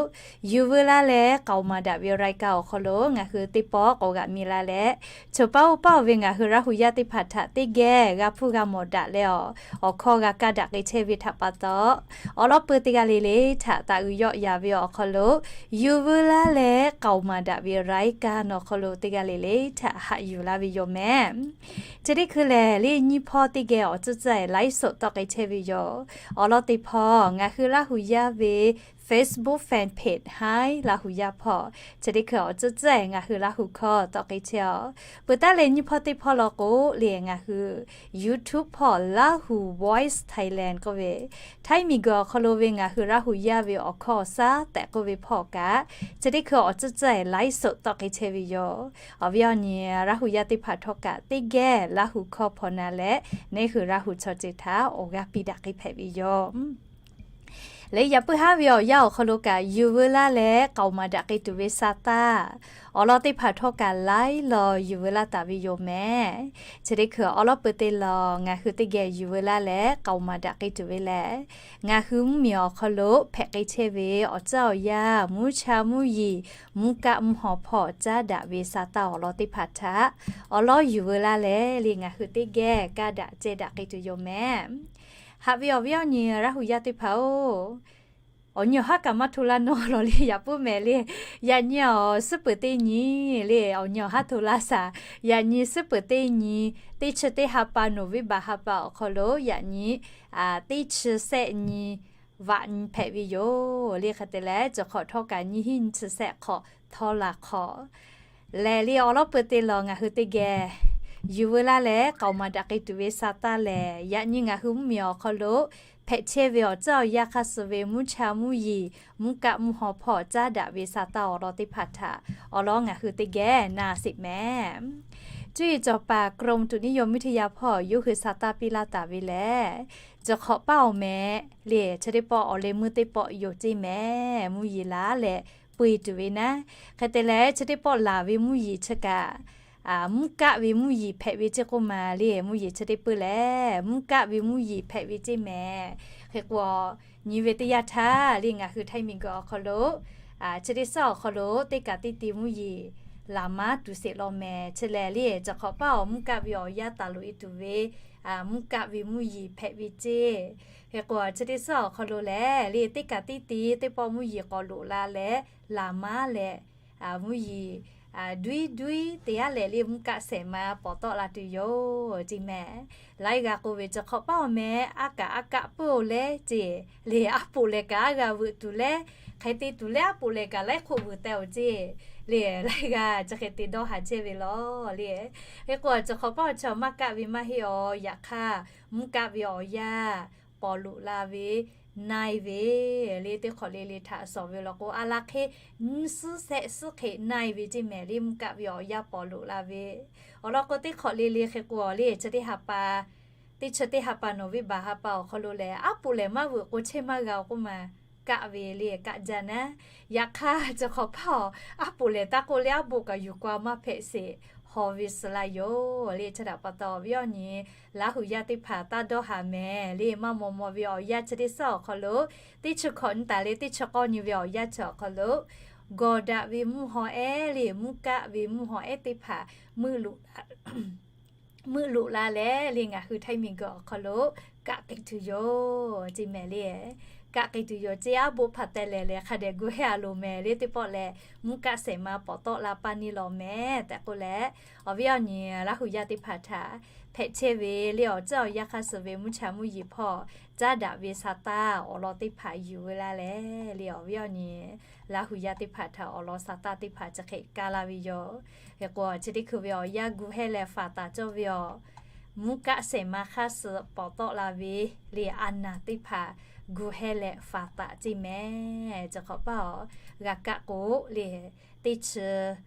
yuˬ veu laˇ leh k'aoˍ maˍ daꞈ ve รายการ awˬ hk'aw lo ngaˬ hui teˇ pawˆ k'awꞈ g'aꞈ mi laˇ leh, choˬ paˉ oˇ paˉ-oˬ ve ngaˬ hui Laˇ huˍ yaˇ teˇ hpaˍ htaꞈ teˇ geh g'a hpuˇ g'a mawˬ daꞈ leh awˬ, awˬ hkawˇ g'a kaˇ daꞈ k'ai chehˇ ve htaꞈ pa taw, awˬ lawˉ peuˇ teˇ g'aˇ le le htaꞈ taˍ uiˍ yawˆ yaˍ ve awˬ hk'aw lo, yuˬ veu laˇ leh k'aoˍ maˍ daꞈ ve รายการ awˬ hk'aw lo teˇ g'aˇ le le htaꞈ haꞈ yuˬ laˇ ve yoˬ mehˍ. Chi teˇ hkui lehˬ, le nyiˇ hpawˇ teˇ geh awˬ tcuhˉ tcuhˉ ehˍ ไลฟ์สด tawˆ k'ai chehˇ ve yoˬ. Awˬ lawn teˇ hpawˇ ngaˬ hui Laˇ hu yaˇ ve Facebook fan page Hi Laˇ hu yaˇ hpawˇ, chi teˇ hkui awˬ tcuhˉ tcuhˉ ehˍ ngaˬ hui Laˇ hu hkawˇ tawˆ k'ai chehˇ a. Peuˬ taˉ leh nyiˇ hpawˇ teˇ hpawˇ law k'o, le ngaˬ hui YouTube hpawˇ Laˇ hu Voice Thailand k'oˆ ve, Htaiˇ miˬguiˬ awˬ hk'aw lo ve ngaˬ hui Laˇ hu yaˇ ve awˬ hkawˇ awˬ shaˉ tehꞈ k'oˆ ve hpawˇ kaꞈ, chi teˇ hkui awˬ tcuhˉ tcuhˉ ehˍ ไลฟ์สด tawˆ k'ai chehˇ ve yoˬ. Awˬ viˉ awˬ nyi Laˇ hu yaˇ teˇ hpaˍ htawˇ kaꞈ teˇ geh Laˇ hu hkawˇ hpaw na leh, neˇ hui Laˇ hu chaw ceuˬ htaꞈ awˬ g'aˇ piˇ daꞈ k'ai hpehꞈ ve yoˬ. Leh yaꞈ puiˉ haˉ ve awˬ yanˇ awˬ hk'aw lo kaꞈ, yuˬ veu laˇ leh k'aoˍ maˍ daꞈ k'ai tuˬ ve sa taˇ, awˬ lawn teˇ hpaˍ htawˇ kaꞈ laiˉ law yuˬ veu laˇ taˍ ve yoˬ mehˍ. Chi teˇ hkui awˬ lawn peuˬ te lawˬ ngaˬ hui teˇ geh yuˬ veu laˇ leh k'aoˍ maˍ daꞈ k'ai tuˬ ve lehˬ, ngaˬ hui mvuhˇmiˬ awˬ hk'aw lo hpehꞈ k'ai chehˇ ve awˬ tcuhˉ awˬ yanˇ, mvuhˇ cha mvuhˇ yiˍ, mvuhˇ kaˆ mvuhˇ haw hpawˇ caˉ daꞈ ve sa taˇ awˬ lawn teˇ hpaˍ htaꞈ awˬ lawn yuˬ veu laˇ leh, le ngaˬ hui teˇ geh kaˇ daꞈ ceh daꞈ k'ai tuˬ yoˬ mehˍ. Haꞈ ve awˬ viˉ awˬ nyi Laˇ hu yaˇ teˇ hpaˍ-oˬ, awˬ nyi awˬ haˉ kaꞈ maˇ hto laˇ nawˇ lawˬ le, yaꞈ puiˉ mehˍ le. Yaꞈ nyi awˬ suhˉ peuˬ teˇ nyi le, awˬ nyi awˬ haˉ hto laˇ shaˍ. Yaꞈ nyi suhˉ peuˬ teˇ nyi, teˇ chi teˇ ha pa November ha pa awˬ hk'aw lo yaꞈ nyi teˇ chi sehˆ nyi vaꞈ nyi hpehꞈ ve yoˬ le. Hk'e te leh, chi hk'awꞈ htawˇ kaꞈ nyiˇ hinˉ nyiˇ chi sehˆ hk'awꞈ htawˇ la hk'awꞈ lehˬ, le awˬ lawn peuˬ te lawˬ ngaˬ hui teˇ geh yuˬ veu laˇ leh k'aoˍ maˍ daꞈ k'ai tuˬ ve sa taˇ lehˬ, yaꞈ nyi ngaˬ hui mvuhˇmiˬ awˬ hk'aw lo hpehꞈ chehˇ ve awˬ tcuhˉ awˬ yanˇ hk'aˇ suh ve mvuhˇ cha mvuhˇ yiˍ, mvuhˇ kaˆ mvuhˇ haw hpawˇ caˉ daꞈ ve sa taˇ awˬ lawn teˇ hpaˍ htaꞈ awˬ lawn ngaˬ hui teˇ geh na sheˍ mehˍ. Cuˇ yiˍ cawˬ paˍ กรมอุตุนิยมวิทยา hpawˇ yawˇ hui sa taˇ piˇ laˇ taˍ ve lehˬ, chi hk'awꞈ paˇ awˬ mehˍ le, chi teˇ pawˆ awˬ leh meuˇ teˇ pawˆ yoˬ ceˇ mehˍ. Mvuhˇ yiˍ laˬ leh peu eˬ tuˬ ve naˉ. Hk'e te leh, chi teˇ pawˆ laˬ ve mvuhˇ yiˍ chi kaꞈ, mvuhˇ kaˆ ve mvuhˇ yiˍ hpehꞈ ve ceˇ k'oˆ maˬ le, mvuhˇ yiˍ chi teˇ peuˬ lehˬ mvuhˇ kaˆ ve mvuhˇ yiˍ hpehꞈ ve ceˇ mehˍ. Hk'e k'o, nyi ve teˇ yanˇ htaˇ le ngaˬ hui Htaiˇ miˬguiˬ awˬ hk'aw lo chi teˇ suhˉ awˬ hk'aw lo teˇ kaꞈ teˇ ti mvuhˇ yiˍ laˬ maˉ tuˬ sheˍ law mehˍ. Chi lehˬ le, chi hk'awꞈ paˇ awˬ mvuhˇ kaˆ ve awˬ yanˇ taˍ loꞈ e tuˬ ve mvuhˇ kaˆ ve mvuhˇ yiˍ hpehꞈ ve ceˇ. Hk'e k'o, chi teˇ suhˉ awˬ hk'aw lo lehˬ le, teˇ kaꞈ teˇ ti teˇ pawˆ mvuhˇ yiˍ k'awꞈ loꞈ la leh laˬ maˉ leh, mvuhˇ yiˍ duiˉ duiˉ te yaˇ lehˬ le, mvuhˇ kaˆ shehˍ ma pawˍ tawˆ la tuˬ yoˬ ceˇ mehˍ. Laiˉ g'a k'oˆ ve, chi hk'awꞈ paˇ awˬ mehˍ aˉ kaꞈ aˉ kaˆ peuˬ leh ceˇ le, aˉ poꞈ lehˬ kaꞈ aˉ g'a veuꞈ tuˬ leh, hk'e te tuˬ leh aˉ poꞈ lehˬ kaꞈ laiˉ hk'oˆ veuꞈ teh awˬ ceˇ le, laiˉ g'a chi hk'e te dawˇ haˍ chehˇ ve law le. Hk'e k'o, chi hk'awꞈ paˇ awˬ chi maˇ kaˆ ve maˇ heˆ awˬ, yaꞈ hk'aˇ mvuhˇ kaˆ ve awˬ yanˇ pawˍ loꞈ la ve, na e ve le, teˇ hk'awꞈ le le htaꞈ shawˍ ve law k'o, a la hk'e nyiˇ suhˉ shehˆ suhˉ hk'e na e ve ceˇ mehˍ le, mvuhˇ kaˆ ve awˬ yanˇ pawˍ loꞈ la ve. Awˬ lawn k'o, teˇ hk'awꞈ le le hk'e k'o le, chi teˇ ha pa, teˇ chi teˇ ha pa November ha pa awˬ hk'aw lo lehˬ, aˉ poꞈ lehˬ maˇ veuꞈ k'o chehˇ maˇ g'a awˬ k'oˆ maˬ kaˆ ve le, kaˆ jaˇ naˉ. Yaꞈ hk'aˇ, chi hk'awꞈ paˇ awˬ aˉ poꞈ lehˬ taˇ k'oˆ le, aˉ poꞈ kaꞈ yuˬ k'o a maˇ hpehꞈ sheˍ, haw ve suh la yoˬ le. Chi htaꞈ pa taw awˬ viˉ awˬ nyi Laˇ hu yaˇ teˇ hpaˍ taˇ dawˇ haˍ mehˍ le, maˇ maw maw ve awˬ yanˇ chi teˇ suhˉ awˬ hk'aw lo, teˇ chi hkawꞈ nyi taˍ le teˇ chi k'awˇ nyi ve awˬ yanˇ chi awˬ hk'aw lo, gawˬ daꞈ ve mvuhˇ haw ehˉ le, mvuhˇ kaˆ ve mvuhˇ haw ehˉ teˇ hpaˍ meuˆ loꞈ meuˆ loꞈ la leh le, ngaˬ hui Htaiˇ miˬguiˬ awˬ hk'aw lo kaˆ k'ai tuˬ yoˬ ceˇ mehˍ le. Kaˆ k'ai tuˬ yoˬ ceˇ, aˉ boˆ hpaꞈ teh lehˬ leh hk'a dehꞈ gu hehˇ a loˍ mehˍ le. Teˇ pawˆ lehˬ, mvuhˇ kaˆ shehˍ ma pawˍ tawˆ la paˇ neˇ law mehˍ tehꞈ k'oˆ leh, awˬ viˉ awˬ nyi Laˇ hu yaˇ teˇ hpaˍ htaꞈ hpehꞈ chehˇ ve le awˬ tcuhˉ awˬ yanˇ hk'aˇ suh ve mvuhˇ cha mvuhˇ yiˍ hpawˇ caˉ daꞈ ve sa taˇ awˬ lawn teˇ hpaˍ yuˬ veu la leh le, awˬ viˉ awˬ nyi Laˇ hu yaˇ teˇ hpaˍ htaꞈ awˬ lawn sa taˇ teˇ hpaˍ chi hk'e kaˇ laˇ ve yoˬ. Hk'e k'o, chi teˇ hkui ve awˬ yanˇ gu hehˇ leh faˍ taˍ cawˇ ve awˬ, mvuhˇ kaˆ shehˍ ma hk'aˇ suh pawˍ tawˆ la ve le, a naˍ teˇ hpaˍ gu hehˇ leh faˍ taˍ ceˇ mehˍ. Chi hk'awꞈ paˇ awˬ g'a kaˆ k'o le, teˇ chi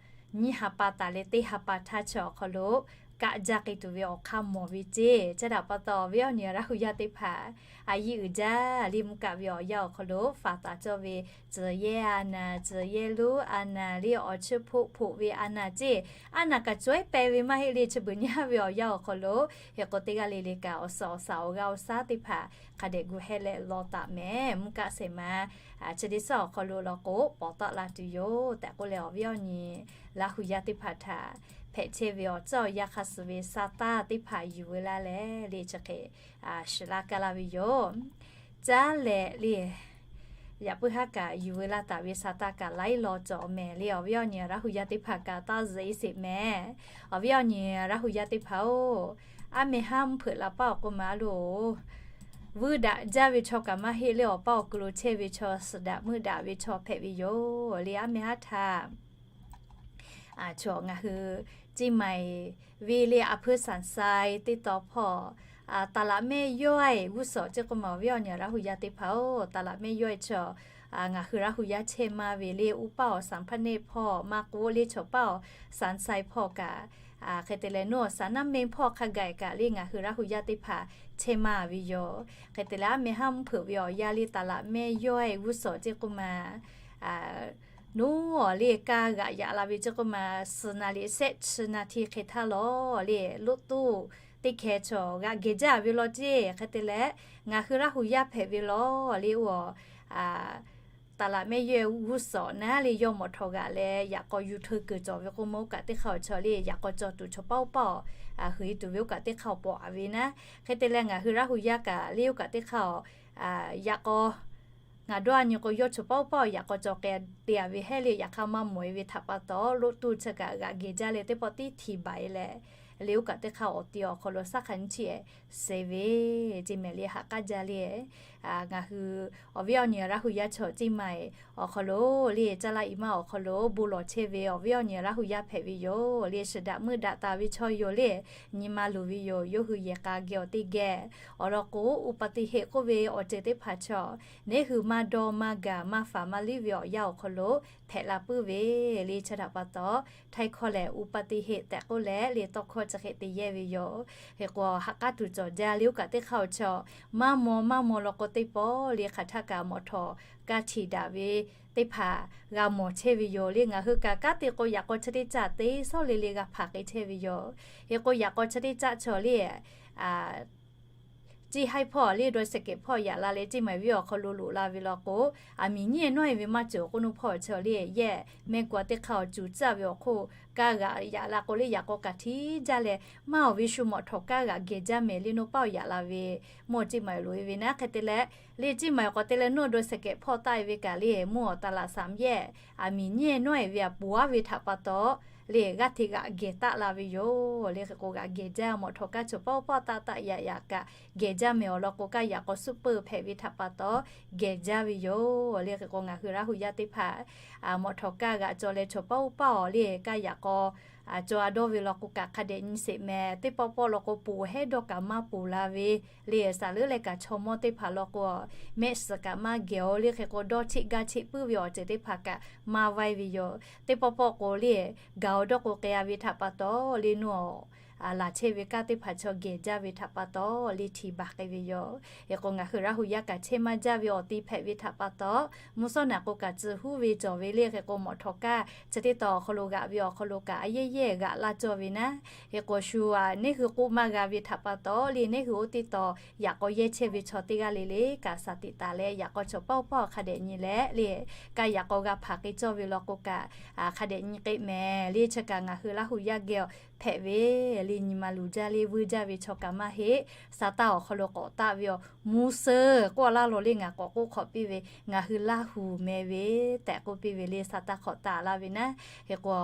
nyiˇ ha pa taˍ leh teˇ ha pa htaˇ chi awˬ hk'aw lo kaˆ jaˇ k'ai tuˬ ve awˬ hk'aˇ mawˬ ve ceˇ. Chi htaꞈ pa taw awˬ viˉ awˬ nyi Laˇ hu yaˇ teˇ hpaˍ a yiˇ uiˍ jaˇ le, mvuhˇ kaˆ ve awˬ yanˇ awˬ hk'aw lo faˍ taˍ cawˇ ve, tcuhˬ yehˇ a naˍ, tcuhˬ yehˇ lonˉ a naˍ le, awˬ chi hpoˆ hpoꞈ ve a naˍ ceˇ. A naˍ kaꞈ cawehˉ peh ve maˇ heˆ le, chi beuꞈ nyaˇ ve awˬ yanˇ awˬ hk'aw lo. Hk'e k'o, teˇ g'aˇ le le kaꞈ awˬ suhˍ awˬ shaˍ awˬ g'aˇ awˬ shaˉ teˇ hpaˍ hk'a dehꞈ gu hehˇ leh law taˍ mehˍ. Mvuhˇ kaˆ shehˍ ma chi teˇ suhˉ awˬ hk'aw lo law k'o pawˍ tawˆ la tuˬ yoˬ tehꞈ k'oˆ leh, awˬ viˉ awˬ nyi Laˇ hu yaˇ teˇ hpaˍ htaꞈ hpehꞈ chehˇ ve awˬ tcuhˉ awˬ yanˇ hk'aˇ suh ve sa taˇ teˇ hpaˍ yuˬ veu la leh le, chi hk'e shiˍ laˇ kaˇ laˇ ve yoˬ. Caˉ leh le, Yaꞈ puiˉ haˉ kaꞈ yuˬ veu laˇ taˍ ve Saˍtanˍ kaꞈ laiˉ law cawˬ mehˍ le. Awˬ viˉ awˬ nyi Laˇ hu yaˇ teˇ hpaˍ kaꞈ taˇ zuhꞈ e sheˍ mehˍ. Awˬ viˉ awˬ nyi Laˇ hu yaˇ teˇ hpaˍ-oˬ, aˉ meh haˉ mvuhˇ hpeuꞈ la paˆ awˬ k'oˆ ma loˬ, vuiˇ daꞈ jaˇ ve chaw kaꞈ maˇ heˆ le. Awˬ paˇ awˬ kuiˬ lo chehˇ ve chaw suhˍ daꞈ meuˆ daꞈ ve chaw hpehꞈ ve yoˬ le. Aˉ meh haˉ htaˇ chaw ngaˬ hui Ceˇ maiˍ ve le, a hpui Sanˍ sai teˇ taw hpawˇ, taˍ laꞈ mehˆ yawˇ-e g'uˇ suhˍ ceˇ k'oˆ ma, awˬ viˉ awˬ nyi Laˇ hu yaˇ teˇ hpaˍ-oˬ, taˍ laꞈ mehˆ yawˇ-e chaw ngaˬ hui Laˇ hu yaˇ chehˇ maˇ ve le. Uˉ paˇ awˬ Sanˍ hpaˇ neˆ hpawˇ maˇ k'oˆ le, chaw paˇ awˬ Sanˍ sai hpawˇ kaꞈ, hk'e te leh nuˇ awˬ Sanˍ naˉ meh hpawˇ hk'a gaˬ kaꞈ le, ngaˬ hui Laˇ hu yaˇ teˇ hpaˍ chehˇ maˇ ve yoˬ. Hk'e te leh aˉ meh haˉ mvuhˇ hpeuꞈ ve awˬ yanˇ le, taˍ laꞈ mehˆ yawˇ-e g'uˇ suhˍ ceˇ k'oˆ ma, nuˇ awˬ le kaˇ g'aꞈ yaꞈ la ve ceˇ k'oˆ ma, suhˍ naˍ liꞈ shehˆ chi naˍ hti hk'e htaˇ lawˬ le, loꞈ tuˇ teˇ hkeh chaw g'aꞈ geh jaˇ ve law ceˇ. Hk'e te leh ngaˬ hui Laˇ hu yaˇ hpehꞈ ve law le, oˇ taˍ laꞈ mehˆ yawˇ-e g'uˇ suhˍ naˉ le, yawˇ mawꞈ htawꞈ g'aꞈ leh yaꞈ k'aw yuˬ hteu kuiˬ cawˬ ve k'oˆ ma, oˇ kaꞈ teˇ hk'aˇ awˬ chaw le, yaꞈ k'aw cawˬ tuˬ chaw paˇ oˇ paˇ-oˬ, huiˍ tuˬ ve oˇ kaꞈ teˇ hk'aˇ awˬ pawˍ a ve naˉ. Hk'e te leh ngaˬ hui Laˇ hu yaˇ kaꞈ le, oˇ kaꞈ teˇ hk'aˇ-oˬ, yaꞈ k'aw ngaˬ dawˇ a nyi k'o, yawˇ chaw paˇ oˇ paˇ-oˬ, yaꞈ k'aw cawˬ k'ai te a ve hehˉ le, yaꞈ hk'aˇ maˇ mawˬ e ve htaꞈ pa taw, loꞈ tuˇ chi kaꞈ g'aꞈ geh jaˇ leh teˇ pawˆ tiˉ hti baˬ e leh, le oˇ kaꞈ teˇ hk'aˇ awˬ ti awˬ hk'aw lo saˉ hk'a nyi chiˇ ehˍ suh ve, ceˇ mehˍ le ha k'aˉ jaˇ le. Ngaˬ hui awˬ viˉ awˬ nyi Laˇ hu yaˇ chaw Ceˇ maiˍ awˬ hk'aw lo le, caˇ laˇ i maˇ awˬ hk'aw lo bon lawˬ chehˇ ve awˬ viˉ awˬ nyi Laˇ hu yaˇ hpehꞈ ve yoˬ le. Suhˍ daꞈ meuˆ daꞈ taˍ ve chaw yoˬ le, nyi ma luˬ ve yoˬ. Yawˇ hui yehˬ k'a geh awˬ te geh awˬ lawn k'o, uˉ paˍ teˇ heˆ k'oˆ ve awˬ ceuˬ teˇ hpaˍ chaw neˇ hui maˇ dawˇ maˇ gaˬ maˇ faˍ maˇ liˇ ve awˬ yanˇ awˬ hk'aw lo hpehꞈ la puiˉ ve le. Chi htaꞈ pa taw, htaiˇ hkawˇ lehˬ uˉ paˍ teˇ heˆ tehꞈ k'oˆ leh le, tawˇ hkawˇ chi hk'e te yehˇ ve yoˬ. Hk'e k'o ha k'aˉ tuˬ cawˬ jaˇ le. Oˇ kaꞈ teˇ hk'aˇ awˬ chaw maˇ maw maˇ maw law k'o, teˇ pawˆ le hk'aˬ htaˇ kaꞈ mawꞈ htawꞈ kaˇ htiꞈ daꞈ ve teˇ hpaˍ g'a mawˬ chehˇ ve yoˬ le. Ngaˬ hui kaꞈ kanˉ te k'o, yaꞈ k'aw chi teˇ caˆ te sawˉ le le g'a hpanˍ k'ai chehˇ ve yoˬ. Hk'e k'o yaꞈ k'aw chi teˇ caˆ chaw le, Ceˇ haiˉ hpawˇ le, dawˇ shehˍ kehˍ hpawˇ yaꞈ la leh Ceˇ maiˍ venˇ awˬ hk'aw lo loꞈ la ve law k'o, aˬ miˍ nyiˉ nawˉ e ve maˇ cawˬ k'oˆ nuˇ hpawˇ chaw le, yehˬ mehˆ g'uˇ teˇ hk'aˇ awˬ cuˬ tcuhˉ ve awˬ hk'oˆ, kaˇ g'aꞈ yaꞈ la k'o le, yaꞈ k'aw kaꞈ htiˉ jaˇ leh, maˇ awˬ ve shu mawꞈ htawꞈ kaˇ g'aꞈ geh jaˇ mehˍ le, nuˇ paˇ awˬ yaꞈ la ve mawˇ Ceˇ maiˍ loꞈ e ve naˉ. Hk'e te leh le, Ceˇ maiˍ awˬ k'aw te leh nuˇ dawˇ shehˍ kehˍ hpawˇ taˆ e ve kaꞈ le, mvuhˇ awˬ taˍ laꞈ saˍ yehˬ aˬ miˍ nyiˉ nawˉ e ve aˬ poˍ aˉ ve htaꞈ pa taw le, g'aˇ hteꞈ g'aꞈ geh taˆ la ve yoˬ le. Hk'e k'o g'aꞈ geh jaˇ, mawꞈ htawꞈ kaˇ chaw paˇ oˇ paˇ taˆ taˆ yaꞈ yaꞈ kaꞈ geh jaˇ mehˍ awˬ lawn k'o, kaˇ yaꞈ k'aw suhˉ peuˬ hpehꞈ ve htaꞈ pa taw geh jaˇ ve yoˬ le. Hk'e k'o ngaˬ hui Laˇ hu yaˇ teˇ hpaˍ mawꞈ htawꞈ kaˇ g'aꞈ cawˬ leh chaw paˇ oˇ paˇ awˬ le, kaˇ yaꞈ k'aw cawˬ a dawˇ ve law k'o kaꞈ hk'a dehꞈ nyi sheˍ mehˍ. Teˇ pawˆ pawˆ law k'o poˬ hehˉ dawˇ kaꞈ maˇ poˬ la ve le, saˍ leuˉ leh kaꞈ chaw mawˇ teˇ hpaˍ law k'o mehˆ suhˍ kaꞈ maˇ geh oˬ le. Hk'e k'o dawˇ cheˆ gaˇ cheˆ puiˉ ve awˬ ceuˬ teˇ hpaˍ kaꞈ maˇ vaiˇ ve yoˬ. Teˇ pawˆ pawˆ k'o le, gaˬ awˬ dawˇ k'o k'ai a ve htaꞈ pa taw le, nuˇ awˬ laˬ chehˇ ve kaˇ teˇ hpaˍ chaw geh jaˇ ve htaꞈ pa taw le htiꞈ baˬ k'ai ve yoˬ. Hk'e k'o ngaˬ hui Laˇ hu yaˇ kaꞈ chehˇ maˇ jaˇ ve awˬ te hpehꞈ ve htaꞈ pa taw, mvuhˇ shawˉ naꞈ k'o kaꞈ tcuh huˉ ve cawˬ ve le. Hk'e k'o mawꞈ htawꞈ kaˇ chi teˇ taw awˬ hk'aw lo g'aꞈ ve awˬ hk'aw lo kaꞈ a yehˇ yehˇ g'aꞈ laˇ cawˇ ve naˉ. Hk'e k'o shu a neˇ hui k'oˆ maˇ g'a ve htaꞈ pa taw le, neˇ hui oˇ teˇ taw yaꞈ k'aw yehˇ chehˇ ve chaw teˇ g'aˇ le le kaꞈ saˍ tiꞈ taˍ leh, yaꞈ k'aw chaw paˇ oˇ paˇ hk'a dehꞈ nyi leh le, kaˇ yaꞈ k'aw g'a hpanˍ k'ai cawˇ ve law k'o kaꞈ hk'a dehꞈ nyi k'ai mehˍ le. Chi kaꞈ ngaˬ hui Laˇ hu yaˇ geh hpehꞈ ve le, nyi ma luˬ jaˇ le, vuiˇ jaˇ ve chaw kaꞈ maˇ heˆ. Saˍtanˍ awˬ hk'aw lo k'awꞈ taˆ ve awˬ mvuhˇ suhˍ k'oˆ laˇ lo le, ngaˬ k'awꞈ k'oˆ hk'awꞈ piˇ ve, ngaˬ hui Laˇ hu meh ve tehꞈ k'oˆ piˇ ve le, Saˍtanˍ k'awꞈ taˆ laˇ ve naˉ. Hk'e k'o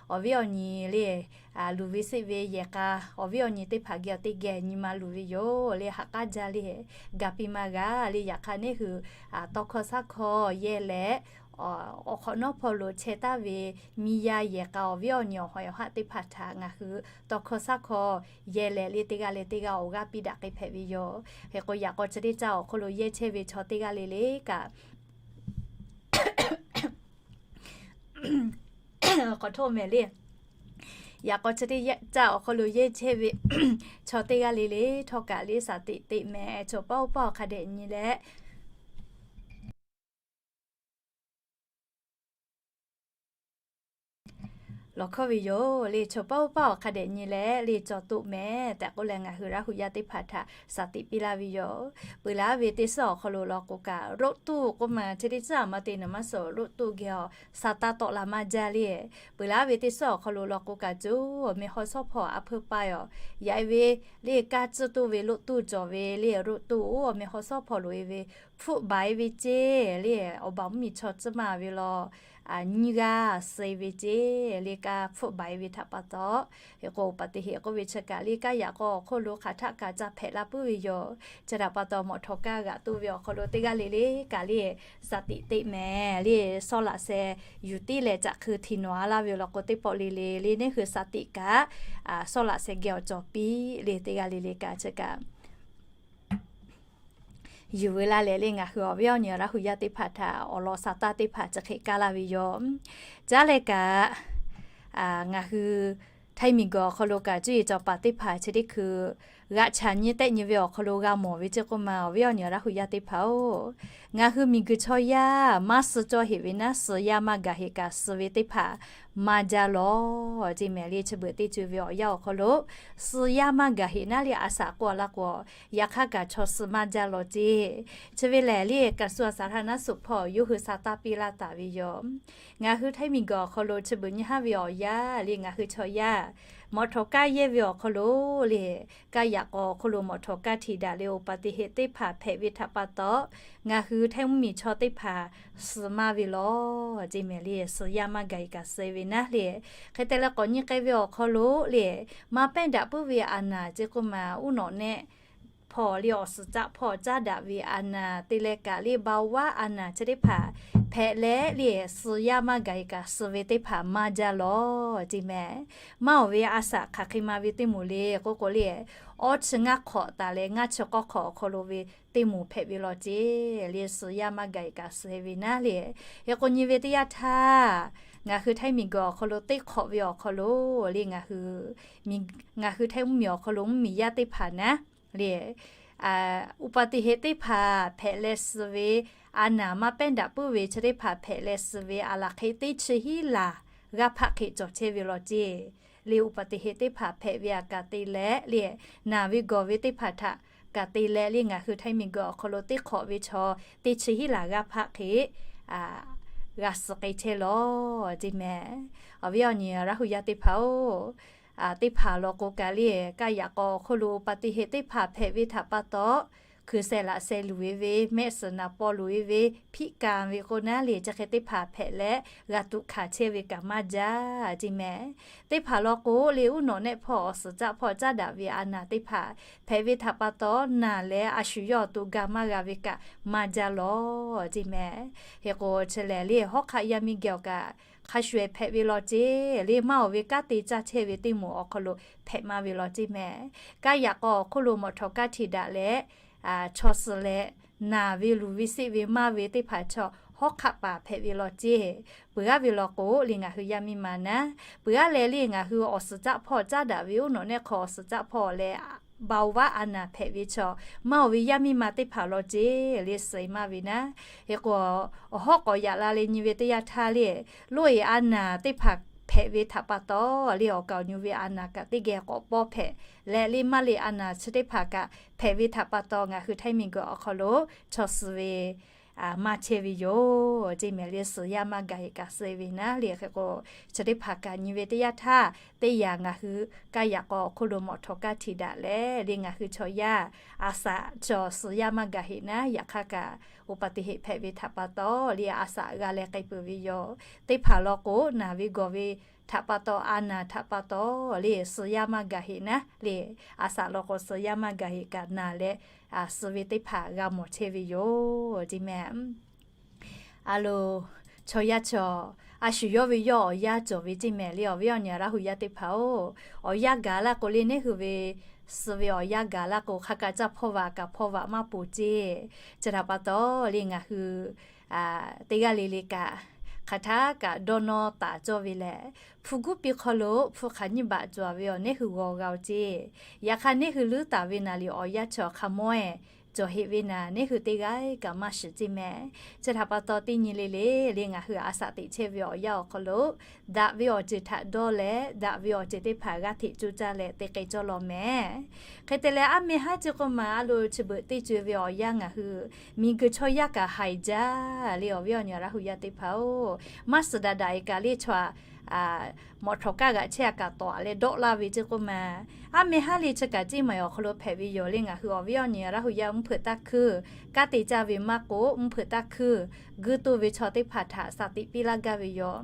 awˬ viˉ awˬ nyi le, luˬ ve seˆ ve yehˬ k'a awˬ viˉ awˬ nyi teˇ hpaˍ geh awˬ teˇ geh nyi ma luˬ ve yoˬ le, ha k'aˉ jaˇ le, ga piˇ maˇ g'a le. Yaꞈ hk'aˇ neˇ hui tawˇ hkawˇ saˉ hkawˇ yehˇ leh, awˬ hk'awꞈ nawˉ hpawˇ lo chehˇ taˍ ve miˇ yaˇ yehˬ k'a awˬ viˉ awˬ nyi awˬ hawˍ awˬ haˆ teˇ hpaˍ htaꞈ ngaˬ hui tawˇ hkawˇ saˉ hkawˇ yehˇ leh le, teˇ g'aˇ leh teˇ g'aˇ awˬ g'aˇ piˇ daꞈ k'ai hpehꞈ ve yoˬ. Hk'e k'o yaꞈ k'aw chi teˇ caˆ awˬ hk'aw lo yehˇ chehˇ ve chaw teˇ g'aˇ le le kaꞈ k'awꞈ htoˆ mehˍ le. Yaꞈ k'aw chi teˇ caˆ awˬ hk'aw lo yehˇ chehˇ ve chaw teˇ g'aˇ le le htawˇ kaꞈ le saˍ tiꞈ teꞈ mehˍ, chaw paˇ oˇ paˇ awˬ hk'a dehꞈ nyi leh lawˬ hkawˇ ve yoˬ le. Chaw paˇ oˇ paˇ awˬ hk'a dehꞈ nyi leh le cawˬ toˆ mehˍ tehꞈ k'oˆ leh ngaˬ hui Laˇ hu yaˇ teˇ hpaˍ htaꞈ saˍ tiꞈ piˇ laˇ ve yoˬ. Peuˬ laˇ ve teˇ suhˉ awˬ hk'aw lo law k'o kaꞈ, roˆ tuˇ k'oˆ ma chi teˇ caˇ maˇ te naˍ maˇ suhˍ, roˆ tuˇ geh awˬ Saˍtanˍ tawˆ la maˇ jaˇ le. Peuˬ laˇ ve teˇ suhˉ awˬ hk'aw lo law k'o kaꞈ, co awˬ meh hawˉ shawˉ hpawˇ a hpeuˇ paˇ yoˬ. Yaꞈ e ve le kaˇ tcuhˇ tuˇ ve loˆ tuˇ cawˬ ve le, roˆ tuˇ oˇ awˬ meh hawˉ shawˉ hpawˇ loꞈ e ve hpfuhˆ baˬ e ve ceˇ le. Awˬ baˬ mvuhˇmiˬ chaw tcuhˉ maˇ ve law, nyiˇ g'aˇ suh e ve ceˇ le. Kaˇ hpfuhˆ baˬ e ve htaꞈ pa taw, hk'e k'o อุบัติเหตุ k'oˆ ve chi kaꞈ le, kaˇ yaꞈ k'aw awˬ hk'oˆ lo hk'aˬ htaˆ kaꞈ ca hpehꞈ la puiˉ ve yoˬ. Chi htaꞈ pa taw, mawꞈ htawˍ kaˇ g'aꞈ toˆ ve awˬ hk'aw lo teˇ g'aˇ le le kaꞈ le, สติ teꞈ mehˍ le, sawˉ laꞈ sheh yuˬ tiˉ leh caꞈ hk'eu hti nawˬ a laˇ ve law k'o, teˇ pawˆ le le le neˇ hui สติ kaꞈ sawˉ laꞈ sheh geh awˬ cawˬ piˇ le. Teˇ g'aˇ le le kaꞈ chi kaꞈ yuˬ ve laˇ leh le, ngaˬ hui awˬ viˉ awˬ nyi Laˇ hu yaˇ teˇ hpaˍ htaꞈ awˬ lawn sa taˇ teˇ hpaˍ chi hk'e kaˇ laˇ ve yoˬ. Caˉ leh kaꞈ, ngaˬ hui htaiˇ miˬguiˬ awˬ hk'aw lo kaꞈ cuˇ yiˍ cawˬ paˍ teˇ hpaˍ chi teˇ hkui g'aꞈ chaꞈ nyi tehˆ nyi ve awˬ hk'aw lo g'a mawˬ ve ceˇ k'oˆ ma, awˬ viˉ awˬ nyi Laˇ hu yaˇ teˇ hpaˍ-oˬ, ngaˬ hui miˬguiˬ chaw yaˇ maˇ suh cawˇ heꞈ ve naˉ, suh yaˇ maˇ gaˬ heꞈ kaꞈ suh ve teˇ hpaˍ maˇ jaˇ lawˬ ceˇ mehˍ le. Chi beuꞈ teˇ co ve awˬ yanˇ awˬ hk'aw lo suh yaˇ maˇ gaˬ heꞈ naˉ le, a shaꞈ k'oˆ a laˇ k'o, yaꞈ hk'aˇ kaꞈ chaw suh maˇ jaˇ lawˬ ceˇ. Chi ve lehˬ le, กระทรวงสาธารณสุข hpawˇ yawˇ hui sa taˇ piˇ laˇ taˍ ve yoˬ. Ngaˬ hui htaiˇ miˬguiˬ awˬ hk'aw lo chi beuꞈ nyi haˉ ve awˬ yanˇ le, ngaˬ hui chaw yaˇ mawꞈ htawˍ kaˇ yehˇ ve awˬ hk'aw lo le, kaˇ yaꞈ k'aw awˬ hk'oˆ lo mawꞈ htawˍ kaˇ htiꞈ daꞈ leh อุบัติเหตุ teˇ hpaˍ hpehꞈ ve htaꞈ pa taw, ngaˬ hui htaiˇ mvuhˇmiˬ chaw teˇ hpaˍ suh maˇ ve lawˬ ceˇ mehˍ le. Suh yaˇ maˇ gaˬ heꞈ kaꞈ suh ve naˉ le. Hk'e te leh k'awꞈ nyi k'ai ve awˬ hk'aw lo le, maˇ pehˉ daꞈ puiˉ ve a naˍ ceˇ k'oˆ ma, uˉ nawꞈ nehˆ hpawˇ le awˬ suhˍ caˆ hpawˇ caˉ daꞈ ve a naˍ te leh kaꞈ le เบาหวาน a naˍ chi teˇ hpaˍ hpehꞈ leh le, suh yaˇ maˇ gaˬ heꞈ kaꞈ suh ve teˇ hpaˍ maˇ jaˇ lawˬ ceˇ mehˍ. Maˇ awˬ ve a shaꞈ hk'aˬ hk'e ma ve teˇ moˍ le k'oˆ k'o le, awˇ chi ngaˇ hk'awꞈ taˍ leh ngaˇ chi k'awˇ hk'awꞈ awˬ hk'aw lo ve teˇ moˍ hpehꞈ ve lawˬ ceˇ le, suh yaˇ maˇ gaˬ heꞈ kaꞈ suh ve naˉ le. Hk'e k'o nyi ve teˇ yanˇ htaˇ, ngaˬ hui htaiˇ miˬguiˬ awˬ hk'aw lo teˇ hk'awꞈ ve awˬ hk'aw lo le, ngaˬ hui htaiˇ mvuhˇmiˬ awˬ hk'aw lo mvuhˇmiˬ yaˇ teˇ hpaˍ naˉ le, อุบัติเหตุ teˇ hpaˍ hpehꞈ leh suh ve, a naˍ maˇ pehˉ daꞈ puiˉ ve chi teˇ hpaˍ hpehꞈ leh suh ve a laˬ hk'e teˇ chi hiˉ laˬ g'aˇ hpaˆ hk'e cawˬ chehˇ ve lawˬ ceˇ le. อุบัติเหตุ teˇ hpaˍ hpehꞈ ve a kaꞈ te leh le, naˬ ve gawˬ ve teˇ hpaˍ htaꞈ kaꞈ te leh le, ngaˬ hui htaiˇ miˬguiˬ awˬ hk'aw lo teˇ hk'awꞈ ve chaw teˇ chi hiˉ laˬ g'aˇ hpaˆ hk'e g'a suh k'ai chehˇ lawˬ ceˇ mehˍ. Awˬ viˉ awˬ nyi Laˇ hu yaˇ teˇ hpaˍ-oˬ, teˇ hpaˍ law k'o kaꞈ le, kaˇ yaꞈ k'aw awˬ hk'oˆ lo อุบัติเหตุ teˇ hpaˍ hpehꞈ ve htaꞈ pa taw, hkui sheh laꞈ sheh luˬ ve ve, mehˆ suhˍ naˍ paw luˬ ve ve, hpiˆ ka ve k'o naˉ le, chi hk'e teˇ hpaˍ hpehꞈ leh g'a tuꞈ hkanˍ chehˇ ve kaꞈ maˇ jaˇ ceˇ mehˍ. Teˇ hpaˍ law k'o le, uˉ nawꞈ nehˆ hpawˇ awˬ suhˍ caˆ hpawˇ caˉ daꞈ ve a naˍ teˇ hpaˍ hpehꞈ ve htaꞈ pa taw, naˬ leh a shu yawˇ awˬ to ga maˇ g'a ve kaꞈ maˇ jaˇ lawˬ ceˇ mehˍ. Hk'e k'o chi lehˬ le, hawˉ hk'aˆ yaˇ miˇ geh awˬ kaꞈ hk'a shuˍ eh hpehꞈ ve lawˬ ceˇ le, maˇ awˬ ve kanˉ te caˇ chehˇ ve teˇ moˍ awˬ hk'aw lo hpehꞈ maˇ ve lawˬ ceˇ mehˍ. Kaˇ yaꞈ k'aw awˬ hk'oˆ lo mawꞈ htawˍ kaˇ htiꞈ daꞈ leh chaw suh leh naˬ ve luˬ ve seˆ ve maˇ ve teˇ hpaˍ chaw hawˉ hk'aˆ paˍ hpehꞈ ve lawˬ ceˇ. Peuˬ g'aˇ ve law k'o le, ngaˬ hui yaˇ miˇ ma naˉ, peuˬ g'aˇ leh le ngaˬ hui awˬ suhˍ caˆ hpawˇ caˉ daꞈ ve uˉ nawꞈ nehˆ hk'aw awˬ suhˍ caˆ hpawˇ leh เบาหวาน a naˍ hpehꞈ ve chaw, maˇ awˬ ve yaˇ miˇ ma teˇ hpaˍ lawˬ ceˇ le, suh e maˇ ve naˉ. Hk'e k'o, awˬ hawˉ k'awꞈ yaꞈ la leh nyi ve teˇ yanˇ htaˇ le, loˇ e a naˍ teˇ hpaˍ hpehꞈ ve htaꞈ pa taw le, awˬ kaˍ awˬ nyi ve a naˍ kaꞈ teˇ geh k'awꞈ pawˇ hpehꞈ leh le, maˇ le a naˍ chi teˇ hpaˍ kaꞈ hpehꞈ ve htaꞈ pa taw, ngaˬ hui htaiˇ miˬguiˬ awˬ hk'aw lo chaw suh ve maˇ chehˇ ve yoˬ ceˇ mehˍ le. Suh yaˇ maˇ gaˬ heꞈ kaꞈ suh e ve naˉ le. Hk'e k'o, chi teˇ hpaˍ kaꞈ nyi ve teˇ yanˇ htaˇ, teˇ yanˇ ngaˬ hui kaˇ yaꞈ k'aw awˬ hk'oˆ lo mawꞈ htawˍ kaˇ htiꞈ daꞈ leh le, ngaˬ hui chaw yaˇ a shaꞈ chaw suh yaˇ maˇ gaˬ heꞈ naˉ, yaꞈ hk'aˇ kaꞈ อุบัติเหตุ hpehꞈ ve htaꞈ pa taw le, a shaꞈ g'a leh k'ai peuˬ ve yoˬ. Teˇ hpaˍ law k'o, naˬ ve gawˬ ve htaꞈ pa taw, a naˍ htaꞈ pa taw le, suh yaˇ maˇ gaˬ heꞈ naˉ le, a shaꞈ law k'o suh yaˇ maˇ gaˬ heꞈ kaꞈ naˬ leh suh ve teˇ hpaˍ g'a mawˬ chehˇ ve yoˬ ceˇ mehˍ. A lo, chaw yaˇ chaw, a shu yawˇ ve yawˇ awˬ yanˇ cawˬ ve ceˇ mehˍ le. Awˬ viˉ awˬ nyi Laˇ hu yaˇ teˇ hpaˍ-oˬ, awˬ yanˇ gaˬ laˇ k'o le, neˇ hui ve suh ve awˬ yanˇ gaˬ laˇ k'o, hk'a kaꞈ caˇ hpawˇ vaꞈ kaꞈ hpawˇ vaꞈ maˇ poˬ ceˇ. Chi htaꞈ pa taw le, ngaˬ hui teˇ g'aˇ le le kaꞈ hk'aˬ htaˇ kaꞈ dawˇ nawˇ taˍ cawˇ ve lehˬ, hpu guˉ piˇ hk'aw lo hpu hk'aˬ nyiˇ baꞈ cawˬ ve awˬ neˇ hui g'aw g'a-oˬ ceˇ. Yaꞈ hk'aˇ, neˇ hui leuˉ taˍ ve naˍ liꞈ awˬ yanˇ chi awˬ hk'a mawˇ-ehˍ cawˬ heꞈ ve naˍ, neˇ hui teˇ g'aˇ kaꞈ maˇ shiˍ ceˇ mehˍ. Chi htaꞈ pa taw, teˇ nyi le le le ngaˬ hui a shaꞈ teꞈ chehˇ ve awˬ yanˇ awˬ hk'aw lo, daꞈ ve awˬ ceuˬ htaꞈ dawˇ leh, daꞈ ve awˬ ceuˬ teˇ hpaˍ g'aˇ hteꞈ coˇ caˇ leh te k'ai cawˇ law mehˍ. Hk'e te leh, aˉ meh haˉ ceˇ k'oˆ ma, a lo chi beuꞈ teˇ co ve awˬ yanˇ ngaˬ hui miˬguiˬ chaw yaˇ kaꞈ haiˬ jaˇ le. Awˬ viˉ awˬ nyi Laˇ hu yaˇ teˇ hpaˍ-oˬ, maˇ suhˍ daꞈ daꞈ e kaꞈ le, chaw aꞈ mawꞈ htawˍ kaˇ g'aꞈ chehˇ a kaꞈ tawˍ leh dawˆ laˇ ve ceˇ k'oˆ ma. Aˉ meh haˉ le chi kaꞈ ceˇ maˬ awˬ hk'aw lo hpehꞈ ve yoˬ le. Ngaˬ hui awˬ viˉ awˬ nyi Laˇ hu yaˇ mvuhˇ hpeuꞈ taˇ hkuiˇ, kanˉ te caˇ ve maˇ k'oˆ, mvuhˇ hpeuꞈ taˇ hkuiˇ, guiˇ toˇ ve chaw teˇ hpaˍ htaꞈ saˍ tiꞈ piˇ laˇ gaˇ ve yoˬ.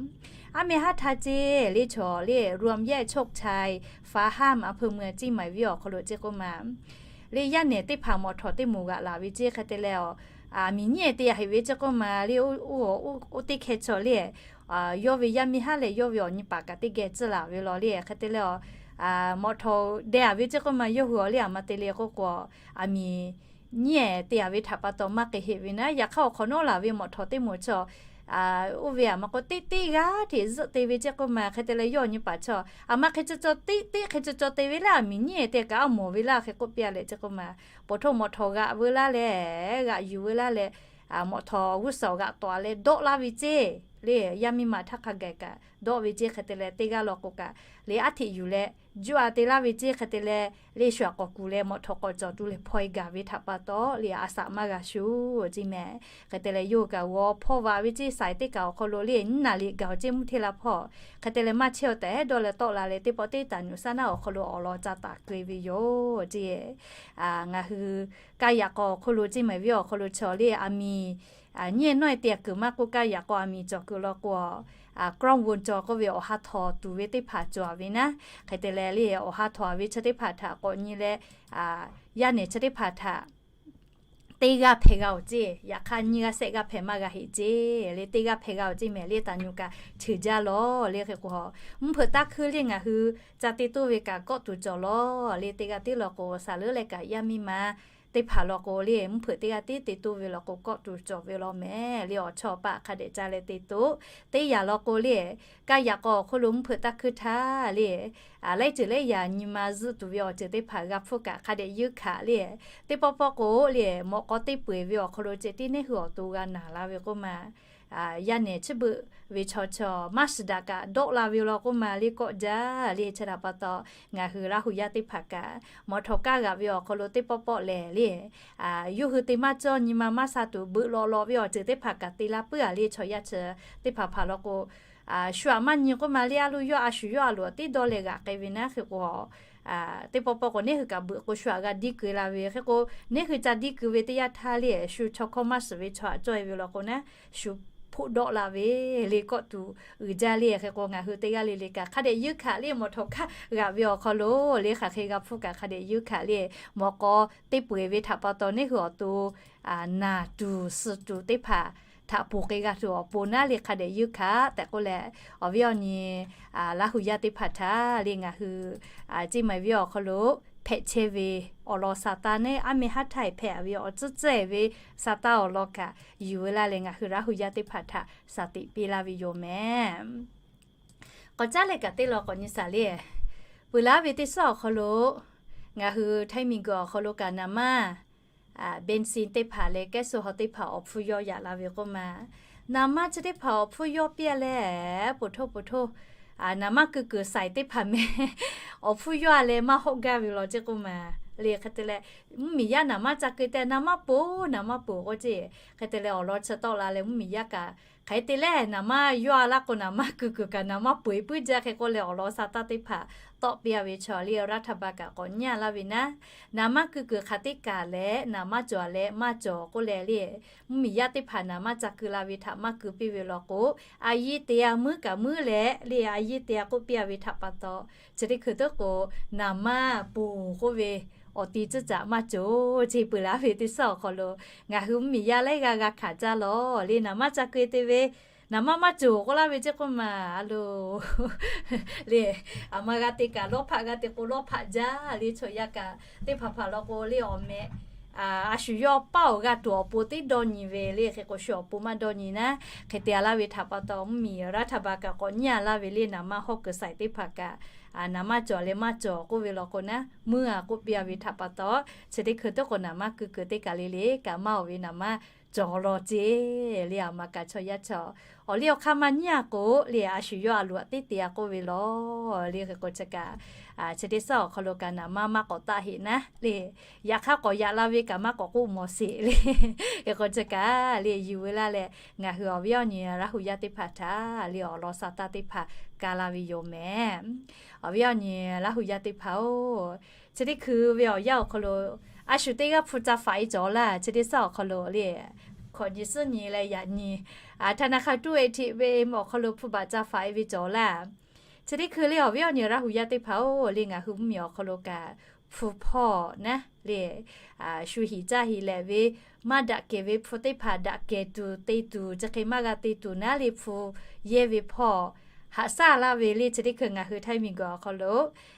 Aˉ meh haˉ htaˇ ceˇ le chaw le รวมแยกโชคชัย ฟ้าห้าม อำเภอเมืองเชียงใหม่ awˬ hk'aw lo ceˇ k'oˆ ma. Le yaˇ nehˬ teˇ hpaˍ mawꞈ htawˍ teˇ moˍ g'aꞈ laˬ ve ceˇ hk'e te leh, a miˬ nyiˉ te yaꞈ heꞈ ve ceˇ k'oˆ ma le. Oˇ teˇ hkeh chaw le, yawˇ ve yaˇ miˇ haˉ leh yawˇ ve awˬ nyi paˍ kaꞈ teˇ geh tcuhˉ laˬ ve law le hk'e te leh, mawꞈ htawˍ deh a ve ceˇ k'oˆ ma. Yawˇ hui awˬ le a ma te le k'oˆ k'o, a miˬ nyiˉ te yaꞈ ve htaꞈ pa taw maˇ k'e heˆ ve naˉ. Yaꞈ hk'aˇ awˬ hk'awꞈ nawˉ laˬ ve mawꞈ htawˍ teˇ moˍ chaw oˇ ve a ma k'o teˇ teˇ g'aˇ hteꞈ zuhˆ te ve ceˇ k'oˆ ma. Hk'e te leh yawˇ awˬ nyi paˍ chaw a ma hk'e ca caw teˇ teˇ hk'e ca caw te ve le, a miˬ nyiˉ te kaꞈ a mawˬ ve laˇ hk'e k'oˆ piˇ a leh ceˇ k'oˆ ma. Poˬ htoˇ mawꞈ htawˍ g'aꞈ veu laˇ leh, g'aꞈ yuˬ veu laˇ leh, mawꞈ htawˍ g'uˇ suhˍ g'aꞈ tawˍ leh dawˆ laˇ ve ceˇ le. Yaˇ miˇ ma htaˇ hk'a gaˬ kaꞈ dawˆ ve ceˇ hk'e te leh teˇ g'aˇ law k'o kaꞈ le aˉ hteꞈ yuˬ leh juˇ a te laˇ ve ceˇ hk'e te leh, le shu aꞈ k'awꞈ kuˬ leh mawꞈ htawˍ k'awꞈ cawˬ tuˬ leh hpaw e gaˬ ve htaꞈ pa taw le a saꞈ maˇ g'a shuˍ ceˇ mehˍ. Hk'e te leh yawˇ hui kaꞈ g'aw hpawˇ vaꞈ ve ceˇ saiˍ teˇ kaꞈ awˬ hk'aw lo le nyiˉ naˍ liꞈ gaˬ awˬ ceˇ mvuhˇ hteˇ la hpawˇ hk'e te leh maˇ chehˇ aˬ tehꞈ dawˇ leh tawˆ la leh teˇ pawˆ teˇ taˍ nyuꞈ saˉ naˉ awˬ hk'aw lo awˬ lawn ca taˍ keu e ve yoˬ ceˇ. Ngaˬ hui kaˇ yaꞈ k'aw awˬ hk'aw lo ceˇ maˬ viˉ awˬ hk'aw lo chaw le a miˬ nyiˉ nawˇ e te a kuiˬ maˇ k'oˆ, kaˇ yaꞈ k'aw a miˬ cawˬ kuiˬ law k'o, กล้องวงจร k'oˆ ve awˬ ha htawnˍ tuˬ ve teˇ hpaˍ cawˬ a ve naˉ. Hk'e te leh le awˬ ha htawnˍ a ve chi teˇ hpaˍ htaꞈ k'awꞈ nyi leh, yaˇ nehˬ chi teˇ hpaˍ htaꞈ teˇ g'aˇ hpehꞈ g'a awˬ ceˇ, yaꞈ hk'aˇ nyiˇ g'aˇ shehˆ g'aˇ hpehꞈ maˇ g'a heˆ ceˇ le. Teˇ g'aˇ hpehꞈ g'a awˬ ceˇ mehˍ le taˍ nyuꞈ kaꞈ cheuˬ jaˇ lawˬ le. Hk'e k'o, mvuhˇ hpeuꞈ taˇ hkuiˇ le ngaˬ hui ca te toˇ ve kaꞈ kawˆ tuˬ cawˬ lawˬ le. Teˇ g'aˇ tiˉ law k'o, saˍ leuˉ leh kaꞈ yaˇ miˇ ma teˇ hpaˍ law k'o le, mvuhˇ hpeuꞈ teˇ g'aˇ tiˉ te toˇ ve law k'o kawˆ tuˬ cawˬ ve law mehˍ le. Awˬ chawˇ paˆ hk'a dehꞈ ca leh te toˇ. Teˇ yanˇ law k'o le, kaˇ yaꞈ k'aw awˬ hk'oˆ lo mvuhˇ hpeuꞈ taˇ hkuiˇ htaˇ le, laiˉ ceuˬ laiˉ yaꞈ nyi ma zuhˆ tuˬ ve awˬ ceuˬ teˇ hpaˍ g'a hpfuhˇ kaꞈ hk'a dehꞈ yeunˇ hkanˍ le. Teˇ pawˆ pawˆ k'o le, mawꞈ k'aw teˇ peu eˬ ve awˬ hk'aw lo ceh tiˉ neˇ hui awˬ to g'a naˬ la ve k'oˆ ma. Yaˇ nehˬ chi beuꞈ ve chaw chaw maˇ shiˍ daꞈ kaꞈ dawˆ la ve law k'oˆ ma le. Kawˆ jaˇ le. Chi htaꞈ pa taw ngaˬ hui Laˇ hu yaˇ teˇ hpaˍ kaꞈ mawꞈ htawˍ kaˇ g'aꞈ ve awˬ hk'aw lo teˇ pawˆ pawˆ lehˬ le, yawˇ hui te maˇ cawˇ nyi ma maˇ sha tuˬ beuꞈ lawꞈ lawꞈ ve awˬ ceuˬ teˇ hpaˍ kaꞈ te la puiˉ a le. Chaw yaˇ chi teˇ hpaˍ hpaˍ law k'o, shu aꞈ maˇ nyi k'oˆ ma le. A lo yawˇ a shu yawˇ a loˍ tiˉ dawˇ leh g'aꞈ k'ai ve naˉ. Hk'e k'o, teˇ pawˆ pawˆ k'o neˇ hui kaꞈ beuꞈ k'o shu aꞈ g'a diˇ keu la ve. Hk'e k'o, neˇ hui ca diˇ keu ve teˇ yanˇ htaˇ le, shu chaw hkawˇ maˇ shiˍ ve chaw aꞈ cawˇ e ve law k'o naˉ, shu hpoˆ dawˆ la ve le. Kawˆ tuˬ uiˍ jaˇ le. Hk'e k'o, ngaˬ hui teˇ g'aˇ le le kaꞈ hk'a dehꞈ yeunˇ hkanˍ le. Mawꞈ htawˍ kaˇ g'aꞈ ve awˬ hk'aw lo le, hk'aˬ hk'e g'a hpfuhˇ kaꞈ hk'a dehꞈ yeunˇ hkanˍ le. Mawꞈ k'aw teˇ peu eˬ ve htaꞈ pa taw neˇ hui awˬ to naˬ tuˬ suh tuˬ teˇ hpaˍ htaꞈ ponˬ k'ai g'a tuˬ awˬ pon naˉ le, hk'a dehꞈ yeunˇ hkanˍ tehꞈ k'oˆ leh, awˬ viˉ awˬ nyi Laˇ hu yaˇ teˇ hpaˍ htaꞈ le ngaˬ hui ceˇ maˬ viˉ awˬ hk'aw lo hpehꞈ chehˇ ve awˬ lawn sa taˇ naˉ, aˉ meh haˉ htaˇ hpehꞈ ve awˬ tcuhˉ tcuhˉ ve sa taˇ awˬ lawn kaꞈ yuˬ veu laˇ leh ngaˬ hui Laˇ hu yaˇ teˇ hpaˍ htaꞈ shaˍ tiꞈ piˇ laˇ ve yoˬ mehˍ. K'awꞈ caˉ leh kaꞈ teˇ law k'awꞈ nyi shaˍ le. Peuˬ laˇ ve teˇ suhˉ awˬ hk'aw lo ngaˬ hui Htaiˇ miˬguiˬ awˬ hk'aw lo kaꞈ naˍ manˇ bensin teˇ hpaˍ leh แก๊สโซฮอล์ teˇ hpaˍ awˬ hpfuhˇ yawˇ yaꞈ la ve k'oˆ ma. Naˍ manˇ chi teˇ hpaˍ awˬ hpfuhˇ yawˇ piˇ a leh, poˬ htoˇ poˬ htoˇ naˍ manˇ keu kuiˬ saiˍ teˇ hpaˍ meh awˬ hpfuhˇ yawˇ a leh maˇ hawˆ gaˇ ve law ceˇ k'oˆ ma. Le hk'e te leh, mvuhˇmiˬ yaˇ naˍ manˇ ca keu te naˍ manˇ poˬ naˍ manˇ poˬ k'oˆ ceˇ. Hk'e te leh awˬ lawn chi tawˆ la leh mvuhˇmiˬ yaˇ kaꞈ hk'e te leh naˍ manˇ yawˇ a laˇ k'o naˍ manˇ keu kuiˬ kaꞈ naˍ manˇ poˬ e puiˉ jaˇ. Hk'e k'oˆ leh awˬ lawn sa taˇ teˇ hpaˍ tawˆ piˇ a ve chaw le รัฐบาล kaꞈ k'awꞈ nyi a laˇ ve naˉ, naˍ manˇ keu kuiˬ hk'aˬ teˇ kaˬ leh naˍ manˇ cawˬ leh maˇ cawˬ k'oˆ leh le, mvuhˇmiˬ yaˇ teˇ hpaˍ naˍ manˇ ca keu la ve htaꞈ maˇ keu piˇ ve law k'o, a yiˇ te a muiˉ kaꞈ muiˉ leh le, a yiˇ te a k'oˆ piˇ a ve htaꞈ pa taw, chi teˇ hkui tuˉ k'o naˍ manˇ poˬ k'oˆ ve awˬ ti tcuhˉ caꞈ maˇ cawˬ ceˇ. Peuˬ laˇ ve teˇ suhˉ awˬ hk'aw lo ngaˬ hui mvuhˇmiˬ yaˇ laiˉ g'aˇ g'a hkanˍ caˇ lawˬ le. Naˍ manˇ ca keu te ve naˍ manˇ maˇ cawˬ k'oˆ laˇ ve ceˇ k'oˆ ma. A lo le, aˬ ma g'a te kaꞈ lawˇ hpaꞈ g'a te k'o lawˇ hpaꞈ jaˇ le. Chaw yaˇ kaꞈ teˇ hpaˍ hpaˍ law k'o le awˬ meh a shu yawˇ paˇ awˬ g'a tuˬ awˬ pon teˇ dawˇ nyi ve le. Hk'e k'o shu awˬ pon maˇ dawˇ nyi naˉ, hk'e te a laˇ ve htaꞈ pa taw mvuhˇmiˬ รัฐบาล kaꞈ k'awꞈ nyi a laˇ ve le. Naˍ manˇ hawˉ kuiˬ saiˍ teˇ hpaˍ kaꞈ naˍ manˇ cawˬ leh maˇ cawˬ k'oˆ ve law k'o naˉ, muiˉ a k'oˆ piˇ a ve htaꞈ pa taw, chi teˇ hkui tuˉ k'o naˍ manˇ keu kuiˬ teˇ kaˬ le le kaꞈ maˇ oˬ ve naˍ manˇ cawˬ law ceˇ le. Aˬ ma kaꞈ chaw yaˇ chaw awˬ liˇ awˬ hk'aˇ maˇ nyiˉ a k'o le, a shu yawˇ a loꞈ a teˇ te a k'oˆ ve law le. Hk'e k'o chi kaꞈ, chi teˇ suhˉ awˬ hk'aw lo kaꞈ naˍ maˇ maˇ k'awꞈ taˆ heꞈ naˉ le. Yaꞈ hk'aˇ k'awꞈ yaꞈ la ve kaꞈ maˇ k'awꞈ k'oˆ mawˬ sheˍ le. Hk'e k'o chi kaꞈ le, yuˬ ve laˇ leh ngaˬ hui awˬ viˉ awˬ nyi Laˇ hu yaˇ teˇ hpaˍ htaꞈ le awˬ lawn sa taˇ teˇ hpaˍ ka laˇ ve yoˬ mehˍ. Awˬ viˉ awˬ nyi Laˇ hu yaˇ teˇ hpaˍ-oˬ, chi teˇ hkui ve awˬ yanˇ awˬ hk'aw lo a shu teˇ g'aˇ hpu ca faꞈ e cawˬ laˇ. Chi teˇ suhˉ awˬ hk'aw lo le, hkawꞈ nyi suhˉ nyi leh yaꞈ nyi ธนาคาร ตู้ เอทีเอ็ม awˬ hk'aw lo hpu baꞈ ca faꞈ e ve cawˬ laˇ. Chi teˇ hkui le awˬ viˉ awˬ nyi Laˇ hu yaˇ teˇ hpaˍ-oˬ le, ngaˬ hui mvuhˇmiˬ awˬ hk'aw lo kaꞈ hpu hpawˇ naˉ le, shu hiꞈ caˇ hiꞈ lehꞈ ve maˇ daꞈ kehˬ ve hpu teˇ hpaˍ daꞈ kehˬ tuˬ te tuˬ, chi hk'e maˇ g'a te tuˬ naˉ le hpu yehˇ ve hpawˇ haꞈ shaˉ laˇ ve le. Chi teˇ hkui ngaˬ hui Htaiˇ miˬguiˬ awˬ hk'aw lo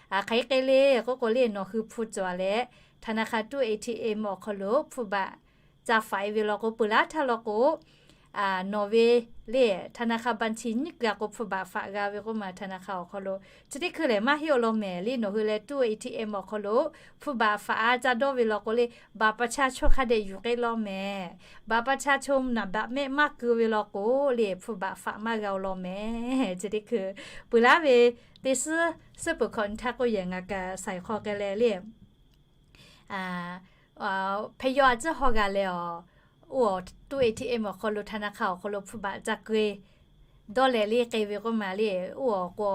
hk'aˬ hk'e le k'oˆ k'o le, nawˬ hui hpu cawˬ leh ธนาคาร ตู้ เอทีเอ็ม awˬ hk'aw lo hpu baꞈ ca faꞈ e ve law k'o, peuˬ laˇ htaˇ law k'o nawˬ ve le ธนาคาร บัญชี nyiˉ keu a k'o hpu baꞈ faꞈ g'a ve k'oˆ ma ธนาคาร awˬ hk'aw lo. Chi teˇ hkui lehˬ maˇ heˆ awˬ lawn mehˍ le, nawˬ hui leh ตู้ เอทีเอ็ม awˬ hk'aw lo hpu baꞈ faꞈ a ca dawˇ ve law k'o le, บัตรประชาชน hk'a dehꞈ yuˬ k'ai law mehˍ. บัตรประชาชน naˍ baꞈ mehˆ maˇ keu ve law k'o le, hpu baꞈ faꞈ maˇ g'a awˬ lawn mehˍ. Chi teˇ hkui peuˬ laˇ ve teˇ suhˉ, suhˉ peuˬ hkawꞈ nyi htaˇ k'oˆ yehˬ ngaˬ kaꞈ saiˍ hk'aw k'ai leh le, hpehꞈ yaw a ciˉ haw g'a leh awˬ, oˇ awˬ ตู้ เอทีเอ็ม awˬ hk'aw lo ธนาคาร awˬ hk'aw lo hpu baꞈ ca keu e dawˇ leh le k'ai ve k'oˆ ma le, oˇ awˬ k'o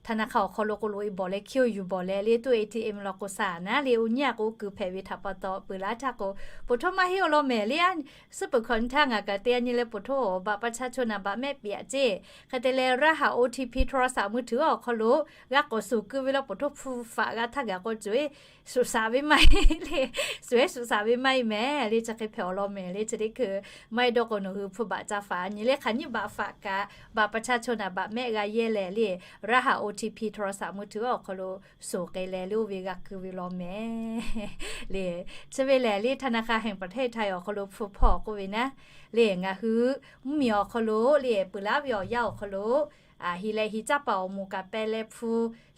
ธนาคาร awˬ hk'aw lo k'o loꞈ e bawˬ leh hkiˇ oˇ yuˬ bawˬ leh le ตู้ เอทีเอ็ม law k'o saˍ naˉ le, oˇ nyiˇ a k'o oˇ keu hpehꞈ ve htaꞈ pa taw peuˬ laˇ htaˇ k'o, poˬ htoˇ maˇ heˆ awˬ lawn mehˍ le. Suhˉ peuˬ hkawꞈ nyi htaˇ ngaˬ kaꞈ te a nyi leh poˬ htoˇ บัตรประชาชน naˍ baꞈ mehˆ piˍ a ceˇ. Hk'e te leh รหัส โอทีพี โทรศัพท์มือถือ awˬ hk'aw lo g'a k'awꞈ suˍ keu ve law poˬ htoˇ hpu faꞈ g'a htaˇ gaˬ k'o cuˬ e suꞈ shaꞈ ve maˇ heˆ le, suꞈ e suꞈ shaꞈ ve maˇ heˆ mehˍ le. Chi hk'e hpehꞈ awˬ lawn mehˍ le. Chi teˇ hkui maˇ heˆ dawˇ k'o nawˬ hui hpu baꞈ ca faꞈ a nyi le, hk'aˬ nyiˇ baꞈ faꞈ kaꞈ บัตรประชาชน naˍ baꞈ mehˆ g'a yehˇ leh le, รหัส โอทีพี โทรศัพท์มือถือ awˬ hk'aw lo suˍ k'ai leh le oˇ ve g'a keu ve law mehˍ le. Chi ve lehˬ le ธนาคารแห่งประเทศไทย awˬ hk'aw lo hpu hpawˇ k'oˆ ve naˉ le, ngaˬ hui mvuhˇmiˬ awˬ hk'aw lo le peuˬ laˇ ve awˬ yanˇ awˬ hk'aw lo hiˍ leh hiˍ caˇ paˍ awˬ moˍ kaꞈ peh leh hpu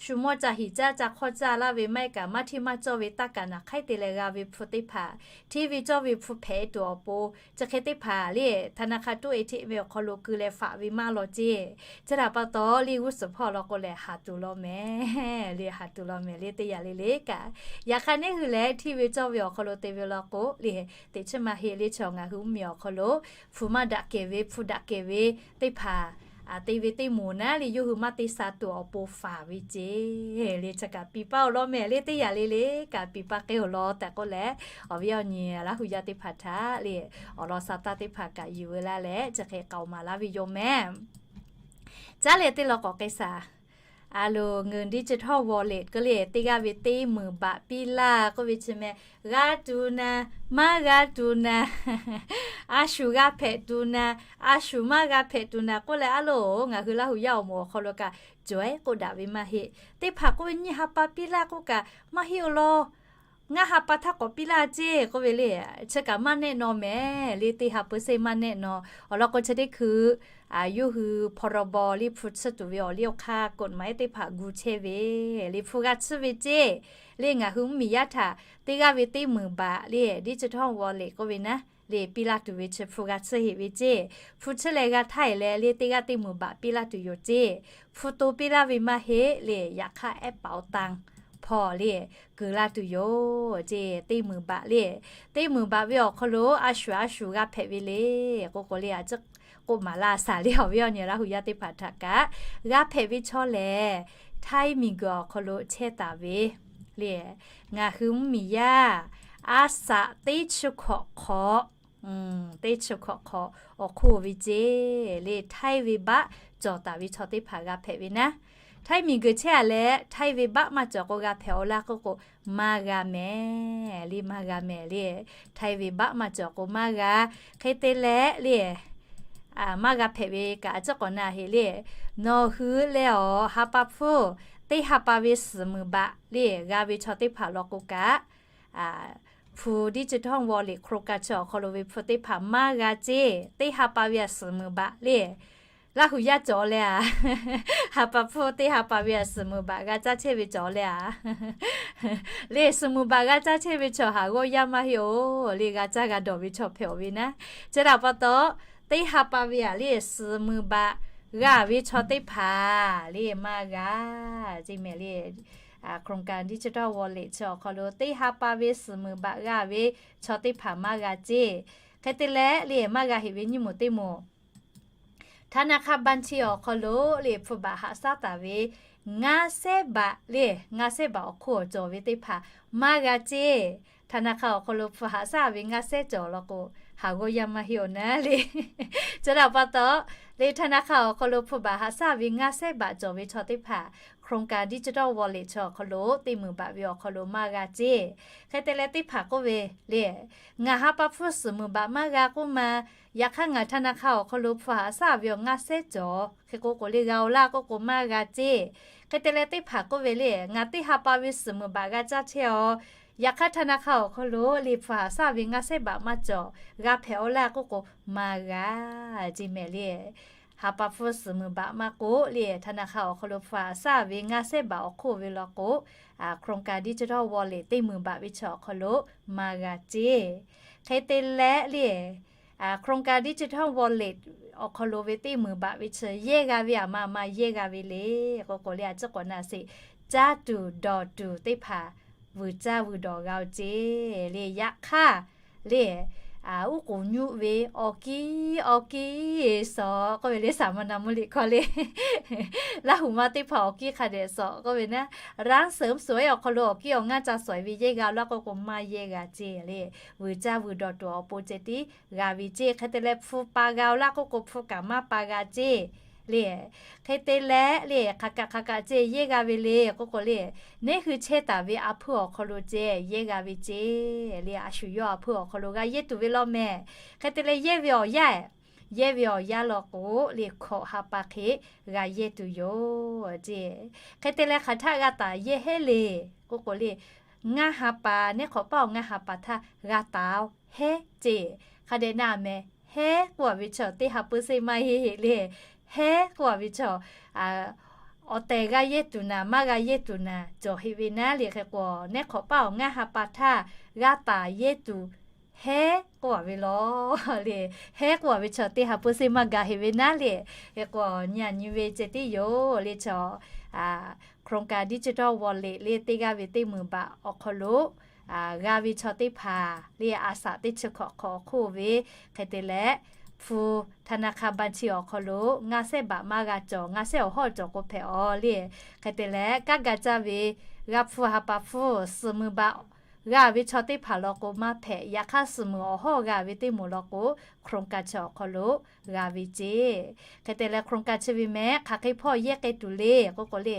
shu mawˇ ca hiˍ caˇ ca hk'awˇ caˇ laˇ ve maˇ heˆ kaꞈ maˇ hteˇ maˇ cawˇ ve taˇ kaꞈ naˬ hk'aiˉ te leh g'a ve hpu teˇ hpaˍ, hteˇ ve cawˇ ve hpu hpehꞈ tuˬ awˬ pon, chi hk'e teˇ hpaˍ le ธนาคาร ตู้ เอทีเอ็ม ve awˬ hk'aw lo keu leh faꞈ ve maˇ law ceˇ. Chi htaꞈ pa taw le g'uˇ suhˍ hpawˇ law k'o lehˬ haˍ tuˬ law mehˍ le, haˍ tuˬ law mehˍ le. Teˇ yanˇ le le kaꞈ, yaꞈ hk'aˇ neˇ hui lehˬ hteˇ ve cawˇ ve awˬ hk'aw lo te ve law k'o le, teꞈ chiˉ maˇ heˆ le. Chi ngaˬ hui mvuhˇmiˬ awˬ hk'aw lo hpu maˇ daꞈ kehˬ ve hpu daꞈ kehˬ ve teˇ hpaˍ te ve teˇ moˍ naˉ le yawˇ hui maˇ te sha tuˬ awˬ pon faˍ ve ceˇ le. Chi kaꞈ piˍ paˇ awˬ lawn mehˍ le. Teˇ yanˇ le le kaꞈ piˍ paˇ k'ai awˬ lawn tehꞈ k'oˆ leh, awˬ viˉ awˬ nyi Laˇ hu yaˇ teˇ hpaˍ htaꞈ le awˬ lawn sa taˇ teˇ hpaˍ kaꞈ yuˬ ve laˇ leh chi hk'e k'aoˍ maˍ laˇ ve yoˬ mehˍ. Caˉ leh teˇ law k'awꞈ k'ai shaˍ. A loˍ เงินดิจิทัลวอลเล็ต k'oˆ le teˇ g'aˇ ve teˇ meunˍ baꞈ piˇ laˇ k'oˆ ve chi meh, g'a tuˬ naˍ, maˇ g'a tuˬ naˍ, a shu g'a hpehꞈ tuˬ naˍ, a shu maˇ g'a hpehꞈ tuˬ naˍ k'oˆ leh a loˍ ngaˬ hui Laˇ hu yaˇ awˬ moˍ awˬ hk'aw lo kaꞈ cawˬ e k'oˆ daꞈ ve maˇ heˆ. Teˇ hpaˍ k'oˆ ve nyiˇ ha pa piˇ laˇ k'oˆ kaꞈ maˇ heˆ awˬ lawn, ngaˇ ha pa htaˇ k'awꞈ piˇ laˇ ceˇ k'oˆ ve le. Chi kaꞈ maˇ nehˆ naw mehˍ le. Teˇ ha เปอร์เซ็นต์ maˇ nehˆ naw. Awˬ lawn k'o chi teˇ hkui yawˇ hui พรบ le hpu tsuhˇ tuˬ ve awˬ liˇ awˬ hk'aˇ กฎหมาย teˇ hpaˍ gu chehˇ ve le hpu g'a tsuhˇ ve ceˇ le. Ngaˬ hui mvuhˇmiˬ yaˇ htaꞈ teˇ g'aˇ ve teˇ meunˍ baꞈ le ดิจิทัลวอลเล็ต k'oˆ ve naˉ le piˇ laˇ tuˬ ve chi hpu g'a tsuhˇ heꞈ ve ceˇ. Hpu tsuhˇ leh g'a htaˇ heˍ leh le teˇ g'aˇ teˇ meunˍ baꞈ piˇ laˇ tuˬ yoˬ ceˇ. Hpu to piˇ laˇ ve maˇ heˆ le. Yaꞈ hk'aˇ แอปเป๋าตัง hpawˇ le keu laˇ tuˬ yoˬ ceˇ. Teˇ meunˍ baꞈ le, teˇ meunˍ baꞈ ve awˬ hk'aw lo a shu a shu g'a hpehꞈ ve le k'oˆ k'o le, a ciˉ k'oˆ maˍ laˇ shaˍ le. Awˬ viˉ awˬ nyi Laˇ hu yaˇ teˇ hpaˍ htaꞈ kaꞈ g'a hpehꞈ ve chaw lehˬ, Htaiˇ miˬguiˬ awˬ hk'aw lo chehˇ taˍ ve le, ngaˬ hui mvuhˇmiˬ yaˇ a saꞈ teˇ chi hkawꞈ hk'awꞈ, teˇ chi hkawꞈ hk'awꞈ awˬ hk'oˆ ve ceˇ le, Htaiˇ ve baˆ cawˬ taˍ ve chaw teˇ hpaˍ g'a hpehꞈ ve naˉ. Htaiˇ miˬguiˬ chehˇ a leh Htaiˇ ve baˆ maˇ cawˬ k'o g'a hpehꞈ awˬ laˇ k'oˆ k'o, maˇ g'a mehˍ le, maˇ g'a mehˍ le. Htaiˇ ve baˆ maˇ cawˬ k'o maˇ g'a. Hk'e te leh le, maˇ g'a hpehꞈ ve kaꞈ a ciˉ k'awꞈ na heꞈ le. Nawˬ hui leh awˬ ha pa hpfuhˇ teˇ ha pa ve suhˍ meunˍ baꞈ le g'a ve chaw teˇ hpaˍ law k'o kaꞈ, hpu ดิจิทัลวอลเล็ต โครงการ chi awˬ hk'aw lo ve hpu teˇ hpaˍ maˇ g'a ceˇ. Teˇ ha pa ve a suhˍ meunˍ baꞈ le Laˇ huˍ yaˇ cawˬ leh a, ha pa hpfuhˇ teˇ ha pa ve a suhˍ muiˬ baꞈ g'a caˇ chehˇ ve cawˬ leh a, le suhˍ muiˬ baꞈ g'a caˇ chehˇ ve chaw haˍ g'awˇ yaˇ maˇ heˆ-oˬ. Le g'a caˇ g'a dawˬ ve chaw hpehꞈ-oˬ ve naˉ. Chi htaꞈ pa taw, teˇ ha pa ve a le suhˍ muiˬ baꞈ g'a ve chaw teˇ hpaˍ le maˇ g'a ceˇ mehˍ le. โครงการดิจิทัลวอลเล็ต chi awˬ hk'aw lo teˇ ha pa ve suhˍ muiˬ baꞈ g'a ve chaw teˇ hpaˍ maˇ g'a ceˇ. Hk'e te leh le maˇ g'a heˆ ve nyiˇ moˍ teˇ moˍ ธนาคารบัญชี awˬ hk'aw lo le hpu baꞈ haꞈ shaˉ taˍ ve ngaˇ sehˉ baꞈ le, ngaˇ sehˉ baꞈ awˬ hk'oˆ cawˬ ve teˇ hpaˍ maˇ g'a ceˇ. ธนาคาร awˬ hk'aw lo hpu haꞈ shaˉ ve ngaˇ sehˉ cawˬ law k'o, haˍ g'awˇ yaˇ maˇ heˆ-oˬ naˉ le. Chi htaꞈ pa taw, le ธนาคาร awˬ hk'aw lo hpu baꞈ haꞈ shaˉ ve ngaˇ sehˉ baꞈ cawˬ ve chaw teˇ hpaˍ โครงการดิจิทัลวอลเล็ต chi awˬ hk'aw lo teˇ muiˬ baꞈ ve awˬ hk'aw lo maˇ g'a ceˇ. Hk'e te leh teˇ hpaˍ k'oˆ ve le, ngaˬ ha pa hpfuhˇ suhˍ muiˬ baꞈ maˇ g'a k'oˆ ma, yaꞈ hk'aˇ ngaˬ ธนาคาร awˬ hk'aw lo hpu haꞈ shaˉ ve awˬ ngaˇ sehˉ cawˬ hk'e k'o k'o le g'a-oˬ laˇ k'oˆ k'o maˇ g'a ceˇ. Hk'e te leh teˇ hpaˍ k'oˆ ve le, ngaˬ teˇ ha pa ve suhˍ muiˬ baꞈ g'a caˇ chehˇ-aw, yaꞈ hk'aˇ ธนาคาร awˬ hk'aw lo le hpu haꞈ shaˉ ve ngaˇ sehˉ baꞈ maˇ cawˬ, g'a hpehꞈ-oˬ laˇ k'oˆ k'o maˇ g'a ceˇ mehˍ le. Ha pa hpfuhˇ suhˍ muiˬ baꞈ maˇ k'oˆ le ธนาคาร awˬ hk'aw lo hpu haꞈ shaˉ ve ngaˇ sehˉ baꞈ awˬ hk'oˆ ve law k'o, โครงการดิจิทัลวอลเล็ต teˇ muiˬ baꞈ ve chi awˬ hk'aw lo maˇ g'a ceˇ. Hk'e te leh le โครงการดิจิทัลวอลเล็ต awˬ hk'aw lo ve teˇ muiˬ baꞈ ve chi yehˇ g'a ve aˬ ma aˬ ma yehˇ g'a ve le k'oˆ k'o le, a ciˉ k'awꞈ na sheˍ. Caˇ tuˬ dawˬ tuˬ teˇ hpaˍ vuiˬ caˇ vuiˬ dawˬ g'a-oˬ ceˇ le. Yaꞈ hk'aˇ le, uˉ k'oˍ nyuˆ ve awˬ kiˇ awˬ kiˇ suhˍ k'oˆ ve le, saˍ ma na mvuhˇ liꞈ hkawˇ le, Laˇ huˍ ma teˇ hpaˍ awˬ kiˇ hk'a dehꞈ suhˍ k'oˆ ve naˉ, ร้านเสริมสวย awˬ hk'aw lo awˬ kiˇ awˬ ngaˇ ca suhˍ ve yehˇ g'a-oˬ laˇ k'oˆ k'o maˇ yehˇ g'a ceˇ le. Vuiˬ caˇ vuiˬ dawˬ tuˬ awˬ pon ceh tiˉ g'a ve ceˇ. Hk'e te leh hpu pa g'a-oˬ laˇ k'oˆ k'o hpu kaꞈ maˇ pa g'a ceˇ le. Hk'e te leh le hk'aˬ kaꞈ hk'aˬ kaꞈ ceh yehˇ g'a ve le k'oˆ k'o le, neˉ hui chehˇ taˍ ve a hpuiˇ awˬ hk'aw lo ceh yehˇ g'a ve ceˇ le. A shu yawˇ a hpuiˇ awˬ hk'aw lo g'a yehˇ tuˬ ve law mehˍ. Hk'e te leh yehˇ ve awˬ yanˇ, yehˇ ve awˬ yanˇ law k'o le hkawꞈ ha pa hk'e g'a yehˇ tuˬ yoˬ ceˇ. Hk'e te leh hk'aˬ htaˆ g'a taˍ yehˇ heˉ le k'oˆ k'o le, ngaˇ ha pa, neˉ hk'awꞈ paˉ awˬ ngaˇ ha pa htaˇ g'a taˍ-oˬ heˉ ceˇ. Hk'a dehꞈ na mehˍ, heˉ k'oˆ a ve chaw teˇ ha puiˉ seˆ maˇ heˆ heˆ le. Heˉ k'oˆ a ve chaw awˬ tehˬ g'a yehˇ tuˬ naˍ, maˇ g'a yehˇ tuˬ naˍ cawˬ heˆ ve naˉ le. Hk'e k'o neˉ hk'awꞈ paˉ awˬ ngaˇ ha pa htaˇ g'a taˍ yehˇ tuˬ heˉ k'oˆ a ve law le. Heˉ k'oˆ a ve chaw teˇ ha puiˉ seˆ maˇ g'a heˆ ve naˉ le. Hk'e k'o nyi a nyi ve ceh tiˉ yoˬ le chaw โครงการดิจิทัลวอลเล็ต le teˇ g'aˇ ve teˇ muiˬ baꞈ awˬ hk'aw lo g'a ve chaw teˇ hpaˍ le a shaꞈ teˇ chi hkawꞈ hk'awꞈ hk'oˆ ve hk'e te leh, hpu ธนาคารบัญชี awˬ hk'aw lo ngaˇ sehˉ baꞈ maˇ g'a cawˬ, ngaˇ sehˉ awˬ hawˉ cawˬ k'o hpehꞈ-aw le. Hk'e te leh kaˉ ga caˇ ve g'a hpu ha pa hpfuhˇ suhˍ muiˬ baꞈ g'a ve chaw teˇ hpaˍ law k'o maˇ hpehꞈ. Yaꞈ hk'aˇ suhˍ muiˬ awˬ hawˉ g'a ve teˇ moˍ law k'o โครงการ chi awˬ hk'aw lo g'a ve ceˇ. Hk'e te leh โครงการ chi ve mehˍ hk'aˬ hk'e hpawˇ yehˇ k'ai tuˬ le k'oˆ k'o le,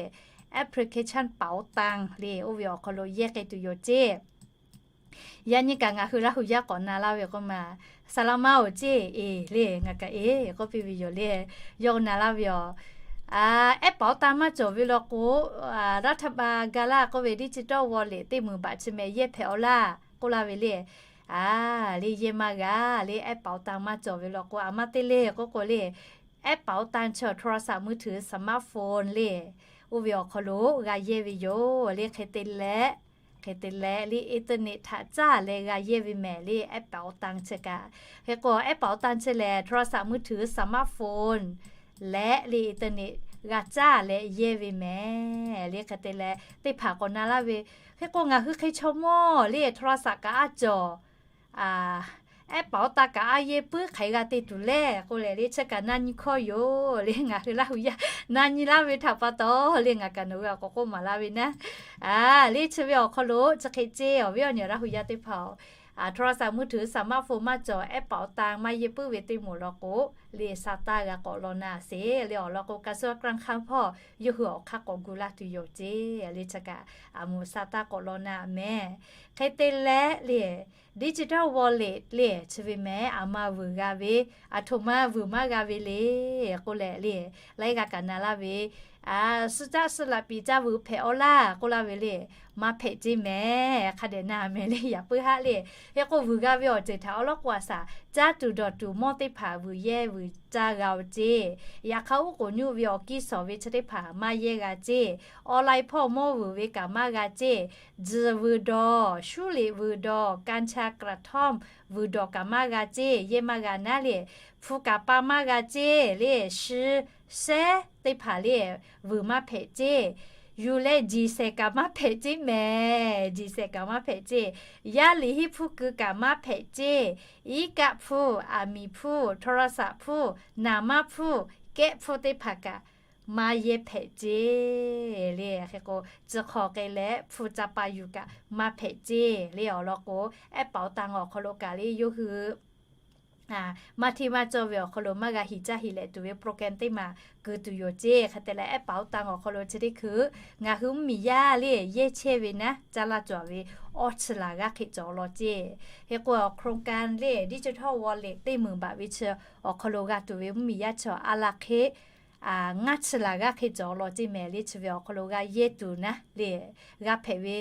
application ป๋าตัง le oˇ ve awˬ hk'aw lo yehˇ k'ai tuˬ yoˬ ceˇ. Yaꞈ nyi kaꞈ ngaˬ hui Laˇ huˍ yaˇ k'awꞈ na laˇ ve k'oˆ ma, saˍ laꞈ ma-oˬ ceˇ e le ngaˬ kaꞈ e k'oˆ piˇ ve yoˬ le. Yawˇ na laˇ ve yoˬ. Ehˉ ป๋าตัง maˇ cawˬ ve law k'o, รัฐบาล ga laˇ k'oˆ ve ดิจิทัลวอลเล็ต teˇ muiˬ baꞈ chi mehˍ yehˇ hpehꞈ-aw laˇ k'oˆ laˇ ve le. A, le yehˇ maˇ g'a le, ehˉ ป๋าตัง maˇ cawˬ ve law k'o a maˇ te le k'oˆ k'o le, ehˉ ป๋าตัง chi โทรศัพท์มือถือ สมาร์ทโฟน le, oˇ ve awˬ hk'aw lo g'a yehˇ ve yoˬ le. Hk'e te leh, hk'e te leh le internet htaꞈ caˇ leh g'a yehˇ ve mehˍ le ehˉ ป๋าตัง chi kaꞈ. Hk'e k'o ehˉ ป๋าตัง chi lehˬ โทรศัพท์มือถือ สมาร์ทโฟน leh le internet g'a caˇ leh yehˇ ve mehˍ le. Hk'e te leh teˇ hpaˍ k'awꞈ na laˇ ve, hk'e k'o ngaˬ hui hk'e chaw mawˇ le โทรศัพท์ kaꞈ a cawˬ ehˉ ป๋าตัง kaꞈ a yehˇ puiˉ hk'aˬ g'a te tuˬ le k'oˆ leh le chi kaꞈ na nyi hkawˇ yoˬ le. Ngaˬ hui Laˇ huˍ yaˇ na nyi laˇ ve htaꞈ pa taw le ngaˬ kaꞈ nawˬ hui a k'awꞈ k'oˆ maˍ laˇ ve naˉ. A, le chi ve awˬ hk'aw lo chi hk'e ceˇ, awˬ viˉ awˬ nyi Laˇ huˍ yaˇ teˇ hpaˍ-oˬ, โทรศัพท์มือถือ สมาร์ทโฟน maˇ cawˬ ehˉ ป๋าตัง maˇ yehˇ puiˉ ve teˇ moˍ law k'o, le sa taˇ g'a k'awꞈ law na sheˍ le. Awˬ lawn k'o กระทรวงการคลัง hpawˇ yawˇ hui awˬ hk'aˇ k'awꞈ gu laˇ tuˬ yoˬ ceˇ le. Chi kaꞈ a moˍ sa taˇ k'awꞈ law na mehˍ. Hk'e te leh le ดิจิทัลวอลเล็ต le chi ve mehˍ a ma vuiˬ g'a ve, aˬ htoꞈ ma vuiˬ maˇ g'a ve le k'oˆ leh le, laiˉ g'a kaꞈ na laˇ ve suh caˆ suh laꞈ piˍ ca vuiˬ hpehꞈ awˬ laˇ k'oˆ laˇ ve le. Maˇ hpehꞈ ceˇ mehˍ. Hk'a dehꞈ na mehˍ le, yaꞈ puiˉ haˆ le. Hk'e k'o vuiˬ g'a ve awˬ ceuˬ htaꞈ awˬ lawn k'o a shaˍ, caˇ tuˬ dawˬ tuˬ mawˇ teˇ hpaˍ vuiˬ yehˇ vuiˬ caˇ g'a-oˬ ceˇ. Yaꞈ hk'aˇ uˉ k'oˍ nyuˆ ve awˬ kiˇ shawˍ ve chi teˇ hpaˍ maˇ yehˇ g'a ceˇ. Online hpawˇ mawˇ vuiˬ ve kaꞈ maˇ g'a ceˇ. Tzuhˬ vuiˬ dawˬ, shuˉ liꞈ vuiˬ dawˬ, กัญชา กระท่อม vuiˬ dawˬ kaꞈ maˇ g'a ceˇ. Yehˇ maˇ g'a naˉ le. Hpu kaˍ pa maˇ g'a ceˇ le. Shi, shehˉ teˇ hpaˍ le, vuiˬ maˇ hpehꞈ ceˇ. Yuˬ leh jiˬ shehˍ kaꞈ maˇ hpehꞈ ceˇ mehˍ. Jiˬ shehˍ kaꞈ maˇ hpehꞈ ceˇ. Yaˇ liꞈ hiˉ hpuˇ keu kaꞈ maˇ hpehꞈ ceˇ. Iˉ kaˆ hpuˇ, aˬ miˍ hpuˇ, โทรศัพท์ hpuˇ, naˍ manˇ hpuˇ, kehˆ hpuˇ teˇ hpaˍ kaꞈ maˇ yehˇ hpehꞈ ceˇ le. Hk'e k'o, tcuh hk'aw k'ai leh hpu ca pa yuˬ kaꞈ maˇ hpehꞈ ceˇ le. Awˬ lawn k'o, แอปเป๋าตัง awˬ hk'aw lo kaꞈ le yawˇ hui maˇ hteˇ maˇ cawˇ ve awˬ hk'aw lo maˇ g'a hiˍ caˇ hiˍ leh tuˬ ve โปรแกรม teˇ maˬ keu tuˬ yoˬ ceˇ. Hk'e te leh แอปเป๋าตัง awˬ hk'aw lo chi teˇ hkui ngaˬ hui mvuhˇmiˬ yaˇ le yehˇ chehˇ ve naˉ caˇ laˇ cawˬ ve awˇ chi laˬ g'aˇ hk'e cawˬ law ceˇ. Hk'e k'o, โครงการ le digital wallet teˇ meunˍ baꞈ ve chi awˬ hk'aw lo g'a tuˬ ve mvuhˇmiˬ yaˇ chi a laˬ hk'e ngaˇ chi laˬ g'aˇ hk'e cawˬ law ceˇ mehˍ le. Chi ve awˬ hk'aw lo g'a yehˇ tuˬ naˉ le, g'a hpehꞈ ve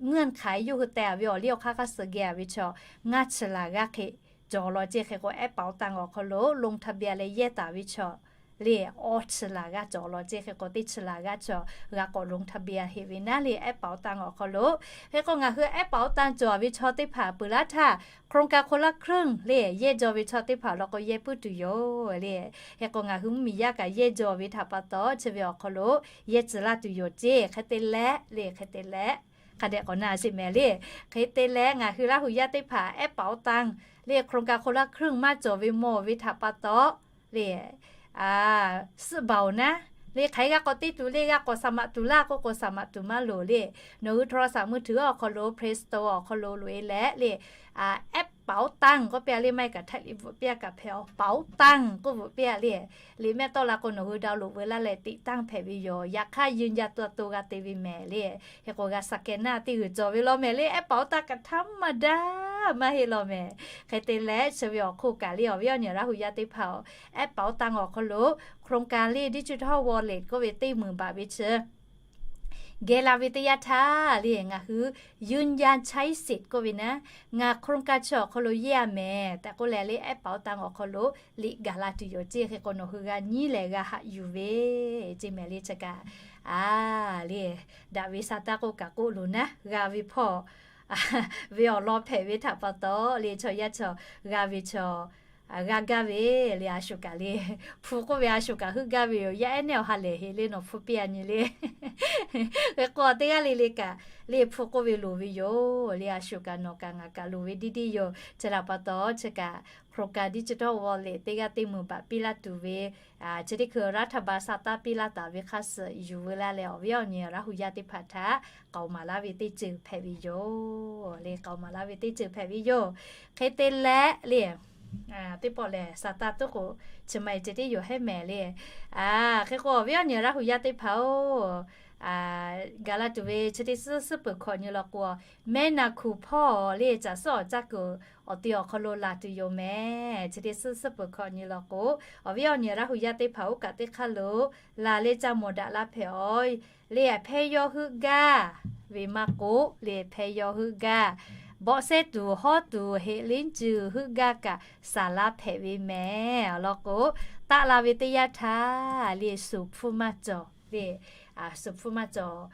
เงื่อนไข yawˇ hui teh-a ve awˬ liˇ awˬ hk'aˇ hk'aˇ suh geh-a ve chaw ngaˇ chi laˬ g'aˇ hk'e cawˬ law ceˇ. Hk'e k'o, แอปเป๋าตัง awˬ hk'aw lo ลงทะเบียน leh yehˇ taˍ ve chaw le awˇ chi laˬ g'aˇ cawˬ law ceˇ. Hk'e k'o, teˇ chi laˬ g'aˇ chaw g'a k'awꞈ ลงทะเบียน heˆ ve naˉ le แอปเป๋าตัง awˬ hk'aw lo. Hk'e k'o, ngaˬ hui แอปเป๋าตัง cawˬ ve chaw teˇ hpaˍ peuˬ laˇ htaˇ, โครงการคนละครึ่ง le yehˇ jaw ve chaw teˇ hpaˍ awˬ lawn k'o yehˇ puiˉ tuˬ yoˬ le. Hk'e k'o, ngaˬ hui mvuhˇmiˬ yaˇ kaꞈ yehˇ jaw ve htaꞈ pa taw chi ve awˬ hk'aw lo yehˇ tcuh laˇ tuˬ yoˬ ceˇ. Hk'e te leh le, hk'e te leh hk'a dehꞈ k'awꞈ na sheˍ mehˍ le. Hk'e te leh ngaˬ hui Laˇ huˍ yaˇ teˇ hpaˍ แอปเป๋าตัง le โครงการคนละครึ่ง maˇ cawˬ ve mawˬ ve htaꞈ pa taw le, suhˆ baˬ-oˬ naˉ le, hk'aˬ hk'e g'a k'awꞈ te tuˬ le, g'a k'awꞈ สมัคร tuˬ laˇ k'oˆ k'o สมัคร tuˬ maˇ loˍ le. Nawˬ hui โทรศัพท์มือถือ awˬ hk'aw lo Play Store awˬ hk'aw lo loꞈ-e leh le, แอปเป๋าตัง k'oˆ piˇ-a le, maˇ heˆ kaꞈ ไทย liꞈ bvuhꞈ piˇ-a kaꞈ hpehꞈ-oˬ, เป๋าตัง k'oˆ bvuhꞈ piˇ-a le. Liꞈ mehˆ tawˆ la k'o nawˬ hui download veu laˇ leh ติดตั้ง hpehꞈ ve yoˬ. Yaꞈ hk'aˇ ยืนยันตัวตน g'a te ve mehˍ le. Hk'e k'o g'a สแกนเนอร์ teˇ g'uiˬ cawˬ ve law mehˍ le. แอปเป๋าตัง kaꞈ htaˇ maˇ daꞈ maˇ heˆ law mehˍ. Hk'e te leh chi ve awˬ hk'oˆ kaꞈ le awˬ viˉ awˬ nyi Laˇ huˍ yaˇ teˇ hpaˍ-oˬ, แอปเป๋าตัง awˬ hk'aw lo โครงการ le digital wallet k'oˆ ve teˇ meunˍ baꞈ ve chi geh la ve teˇ yanˇ htaˇ le ngaˬ hui ยืนยันใช้สิทธิ์ k'oˆ ve naˉ, ngaˬ โครงการ chi awˬ hk'aw lo yehˇ-a mehˍ tehꞈ k'oˆ leh le แอปเป๋าตัง awˬ hk'aw lo liꞈ gaˬ la tuˬ yoˬ ceˇ. Hk'e k'o nawˬ hui g'a nyiˉ leh g'a haꞈ yuˬ ve ceˇ mehˍ le. Chi kaꞈ a le, daꞈ ve sa taˇ k'oˆ kaꞈ k'oˆ loˬ naˉ, g'a ve hpawˇ ve awˬ lawn hpehꞈ ve htaꞈ pa taw le chaw yaˇ chaw g'a ve chaw g'a gaˇ ve le. A shuˍ kaꞈ le, hpu k'oˆ ve a shuˍ kaꞈ heuˆ gaˇ ve yoˬ. Yaˇ ehˉ nehˇ awˬ ha lehˬ heˆ le, nawˬ hpu piˇ-a nyi le. Hk'e k'o teˇ g'aˇ le le kaꞈ le hpu k'oˆ ve loˍ ve yoˬ le. A shuˍ kaꞈ nawˬ kaꞈ ngaˬ kaꞈ loˍ ve diˇ diˇ yoˬ. Chi htaꞈ pa taw chi kaꞈ โครงการ digital wallet teˇ g'aˇ teˇ meunˍ baꞈ piˇ laˇ tuˬ ve chi teˇ hkui รัฐบาล sa taˇ piˇ laˇ taˍ ve hk'aˇ suh yuˬ veu laˇ leh awˬ viˉ awˬ nyi Laˇ huˍ yaˇ teˇ hpaˍ htaꞈ k'aoˍ maˍ laˇ ve teˇ ceuˬ hpehꞈ ve yoˬ le. K'aoˍ maˍ laˇ ve teˇ ceuˬ hpehꞈ ve yoˬ. Hk'e te leh le, teˇ pawˆ lehˬ sa taˇ tuˉ k'o chi ma-e ceh tiˉ yoˬ hehˉ mehˍ le. Hk'e k'o awˬ viˉ awˬ nyi Laˇ huˍ yaˇ teˇ hpaˍ-oˬ, gaˬ la tuˬ ve chi teˇ suhˉ suhˉ peuˬ hkawꞈ nyi law k'o, mehˆ naˬ hkuˍ hpawˇ le caˬ suhˉ awˬ caˇ kuiˬ awˬ ti awˬ hk'aw lo laˬ tuˬ yoˬ mehˍ. Chi teˇ suhˉ suhˉ peuˬ hkawꞈ nyi law k'o, awˬ viˉ awˬ nyi Laˇ huˍ yaˇ teˇ hpaˍ oˇ kaꞈ teˇ hk'aˇ lo laˬ leh ca mawˬ daꞈ la hpehꞈ-oˬ le. Hpehˇ yawˇ heuˆ gaˇ ve maˇ k'oˆ le, hpehˇ yawˇ heuˆ gaˇ, bawˆ sehˉ tuˬ hawˉ tuˬ heꞈ liˉ cuˬ heuˆ gaˇ kaꞈ saˍ laˇ hpehꞈ ve mehˍ. Awˬ lawn k'o, taˆ la ve teˇ yanˇ htaˇ le suˍ hpfuhˇ maˇ cawˬ le, suˍ hpfuhˇ maˇ cawˬ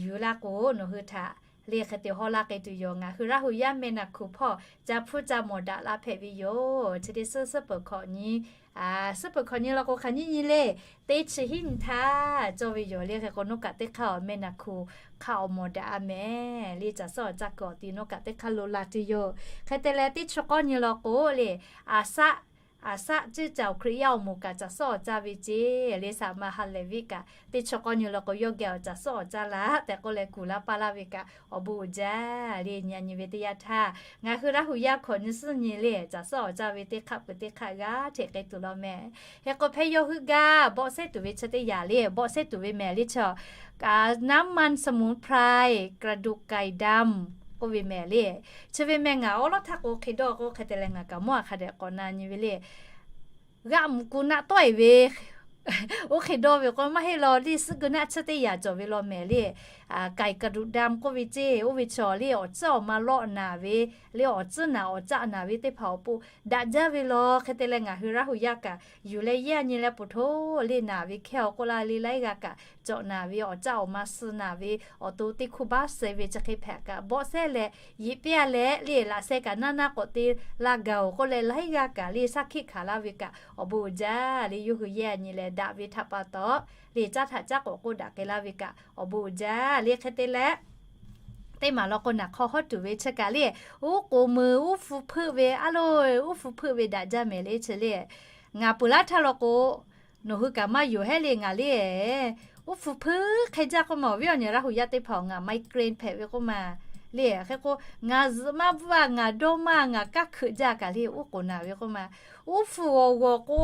yuˬ laˇ k'o nawˬ hui htaꞈ le hk'e te hawˇ laˇ k'ai tuˬ yoˬ. Ngaˬ hui Laˇ huˍ yaˇ mehˆ naˬ hkuˍ hpawˇ ca hpuˇ ca mawˬ daꞈ la hpehꞈ ve yoˬ. Chi teˇ suhˉ suhˉ peuˬ hkawꞈ nyi, suhˉ peuˬ hkawꞈ nyi law k'o hk'aˬ nyiˇ nyi le, teˇ chi hiˉ nyi htaˇ cawˇ ve yoˬ le. Hk'e k'o nawˬ kaꞈ teˇ hk'aˇ awˬ mehˆ naˬ hkuˍ hk'a awˬ mawˬ daꞈ-a mehˍ le. Caˬ suhˉ awˬ caˇ kuiˬ awˬ ti nawˬ kaꞈ teˇ hk'aˇ lo laˬ tuˬ yoˬ. Hk'e te leh teˇ chi k'awˇ nyi law k'o le, a saˆ, a saˆ ceuˇ caˬ awˬ Hkriꞈ yaˇ awˬ moˍ kaꞈ caˬ suhˉ awˬ caˇ ve ceˇ le. Saˍ maˍ ha lehˬ viˆ kaꞈ teˇ chi k'awˇ nyi law k'o yawˇ geh awˬ caˬ suhˉ awˬ caˇ laˇ tehꞈ k'oˆ leh kuˬ laˇ paˇ laˇ ve kaꞈ awˬ bon uiˍ jaˇ le. Nyi nyi ve teˇ yanˇ htaˇ ngaˬ hui Laˇ huˍ yaˇ hkawꞈ nyi suhˉ nyi le caˬ suhˉ awˬ caˇ ve teˇ hk'aˆ peuˬ teˇ hk'aˆ g'aˇ hteꞈ k'ai tuˬ law mehˍ. Hk'e k'o hpehˇ yawˇ heuˆ gaˇ bawˆ sehˉ tuˬ ve chi teˇ yanˇ le, bawˆ sehˉ tuˬ ve mehˍ le chaw น้ำมันสมุนไพร กระดูกไก่ดำ k'oˆ ve mehˍ le. Chi ve mehˍ ngaˬ awˉ lawˉ htaˇ k'o hk'e dawˇ k'o hk'e te leh ngaˬ kaꞈ mawˇ a hk'a dehꞈ k'awꞈ na nyi ve le. G'aꞈ mvuhꞈ kuˬ naˆ tawˆ-e ve Oˇ hk'e dawˇ ve k'o maˇ heˆ law, liˇ suhˉ keu naˆ tsuhˇ teˇ yanˇ cawˬ ve law mehˍ le. ไก่กระดูกดำ k'oˆ ve ceˇ, oˇ ve chaw le awˬ tcuhˉ awˬ ma lawˆ naˍ ve, le awˬ tcuhˉ naˍ awˬ caˆ naˍ ve teˇ hpaˍ awˬ pon daꞈ jaˇ ve law. Hk'e te leh ngaˬ hui Laˇ huˍ yaˇ kaꞈ yuˬ leh yehˇ nyi leh poˬ htoˬ le naˍ ve hkehˇ awˬ k'oˆ laˇ le laiˉ g'aˇ kaꞈ cawꞈ naˍ ve, awˬ caˆ awˬ ma suh naˍ ve, awˬ to teˇ hkuˇ baˆ suh ve chi hk'e hpehꞈ kaꞈ bawˆ sehˉ leh yeꞈ piˇ-a leh le laꞈ sheh kaꞈ naˇ naˇ k'awꞈ te la gaˬ-oˬ k'oˆ leh laiˉ g'aˇ kaꞈ le shaˉ hkiˆ hkanˍ laˇ ve kaꞈ awˬ bon uiˍ jaˇ le yawˇ hui yehˇ nyi leh daꞈ ve htaꞈ pa taw le caˉ htaꞈ caˉ k'awꞈ k'oˆ daꞈ k'ai laˇ ve kaꞈ awˬ bon uiˍ jaˇ le. Hk'e te leh teˇ maˬ law k'o naˬ hk'aw hawˉ tuˬ ve chi kaꞈ le, uˉ k'oˍ meuˍ uˉ hpu hpeuˆ ve a lo, uˉ hpu hpeuˆ ve daꞈ jaˇ mehˍ le chi le. Ngaˬ peuˬ laˇ htaˇ law k'o nawˬ hui kaꞈ maˇ yonˍ hehˉ le ngaˬ le. Uˉ hpu hpeuˆ hk'e jaˇ k'oˆ ma awˬ viˉ awˬ nyi Laˇ huˍ yaˇ teˇ hpaˍ-oˬ, ngaˬ migraine hpehꞈ ve k'oˆ ma le. Hk'e k'o ngaˬ zuhꞈ maˇ bvuhˆ-a, ngaˬ dawˇ maˇ, ngaˬ kaˇ hkeuꞈ jaˇ kaꞈ le uˉ k'oˍ naˬ ve k'oˆ ma. Uˉ hpu g'awˬ g'awˬ k'o,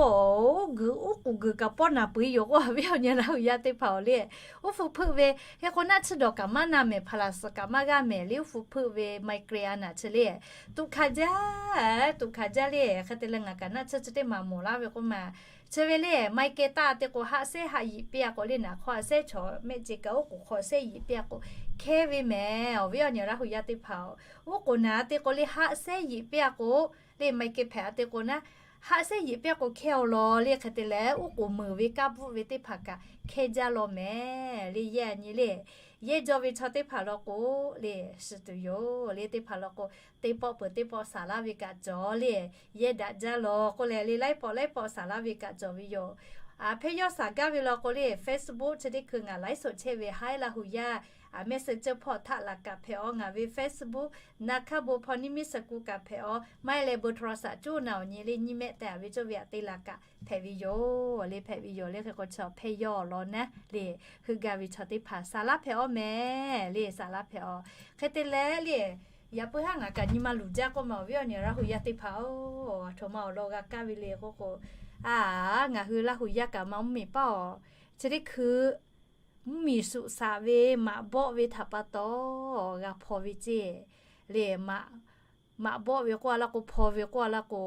uˉ guiˬ uˉ k'oˍ guiˬ kaꞈ pawˇ naˬ peuˬ-e yoˬ k'oˆ awˬ viˉ awˬ nyi Laˇ huˍ yaˇ teˇ hpaˍ-oˬ le. Uˉ hpu hpeuˆ ve hk'e k'o naˆ tsuhˇ dawˬ kaꞈ maˇ na mehˍ, hpaˍ laˬ suhˍ kaꞈ maˇ g'aˇ mehˍ le uˉ hpu hpeuˆ ve migraine a naˬ chi le. Tuꞈ hkanˍ jaˇ, tuꞈ hkanˍ jaˇ le. Hk'e te leh ngaˬ kaꞈ naˆ tsuhˇ chi teˇ maˬ mawˬ laˇ ve k'oˆ ma. Chi ve le migraine taˇ te k'o haˆ sehˉ haˆ yiꞈ piˇ-a k'o le naˬ hk'aw haˆ sehˉ chaw mehˆ ce kaꞈ uˉ k'oˍ hk'aw sehˉ yiꞈ piˇ-a k'o hkehˇ ve mehˍ awˬ viˉ awˬ nyi Laˇ huˍ yaˇ teˇ hpaˍ-oˬ. Uˉ k'oˍ naˬ a te k'o le haˆ sehˉ yiꞈ piˇ-a k'o le migraine hpehꞈ a te k'o naˆ haˆ sehˉ yiꞈ piˇ-a k'o hkehˇ-aw law le. Hk'e te leh uˉ k'oˍ meuˍ ve kaˇ bvuhˆ ve teˇ hpaˍ kaꞈ hkehˇ jaˇ law mehˍ le yehˇ nyi le. Yehˇ jaw ve chaw teˇ hpaˍ law k'o le shiˍ tuˬ yoˬ le teˇ hpaˍ law k'o teˇ pawˆ peuˬ teˇ pawˆ saˍ laˇ ve kaꞈ cawˬ le. Yehˇ daꞈ jaˇ law k'oˆ leh le laiˉ pawˆ laiˉ pawˆ saˍ laˇ ve kaꞈ cawˬ ve yoˬ. Hpehˇ yawˇ saˍ gaˇ ve law k'o le Facebook chi teˇ hkui ngaˬ laiˉ soˍ chehˇ ve Hi Laˇ huˍ yaˇ Messenger hpawˇ htaꞈ laˬ kaꞈ hpehꞈ-aw, ngaˬ ve Facebook naˬ hkaˇ bon hpaw niˇ miˇ suh ku kaꞈ hpehꞈ-aw, maˇ heˆ leh bon htaw saꞈ cuˉ na awˬ nyi le nyiˇ mehˆ tehꞈ a ve cawˇ ve aꞈ te laˬ kaꞈ hpehꞈ ve yoˬ le hpehꞈ ve yoˬ le. Hk'e k'o chaw hpehˇ yawˇ law naˉ le heuˆ gaˇ ve chaw teˇ hpaˍ saˍ laˇ hpehꞈ-aw mehˍ le saˍ laˇ hpehꞈ-aw. Hk'e te leh le yaꞈ puiˉ haˉ ngaˬ kaꞈ nyi ma luˬ jaˇ k'oˆ ma awˬ viˉ awˬ nyi Laˇ huˍ yaˇ teˇ hpaˍ-oˬ, a htoꞈ ma awˬ lawn g'a kaˇ ve le k'oˆ k'o, a, ngaˬ hui Laˇ huˍ yaˇ kaꞈ ma mvuhˇ miˬ paˆ-oˬ, chi teˇ hkui mvuhˇ miˬ suꞈ saꞈ ve maꞈ bawˆ ve htaꞈ pa taw g'a hpaw ve ceˇ le. Maꞈ bawˆ ve k'oˆ a laˇ k'o, hpaw ve k'oˆ a laˇ k'o,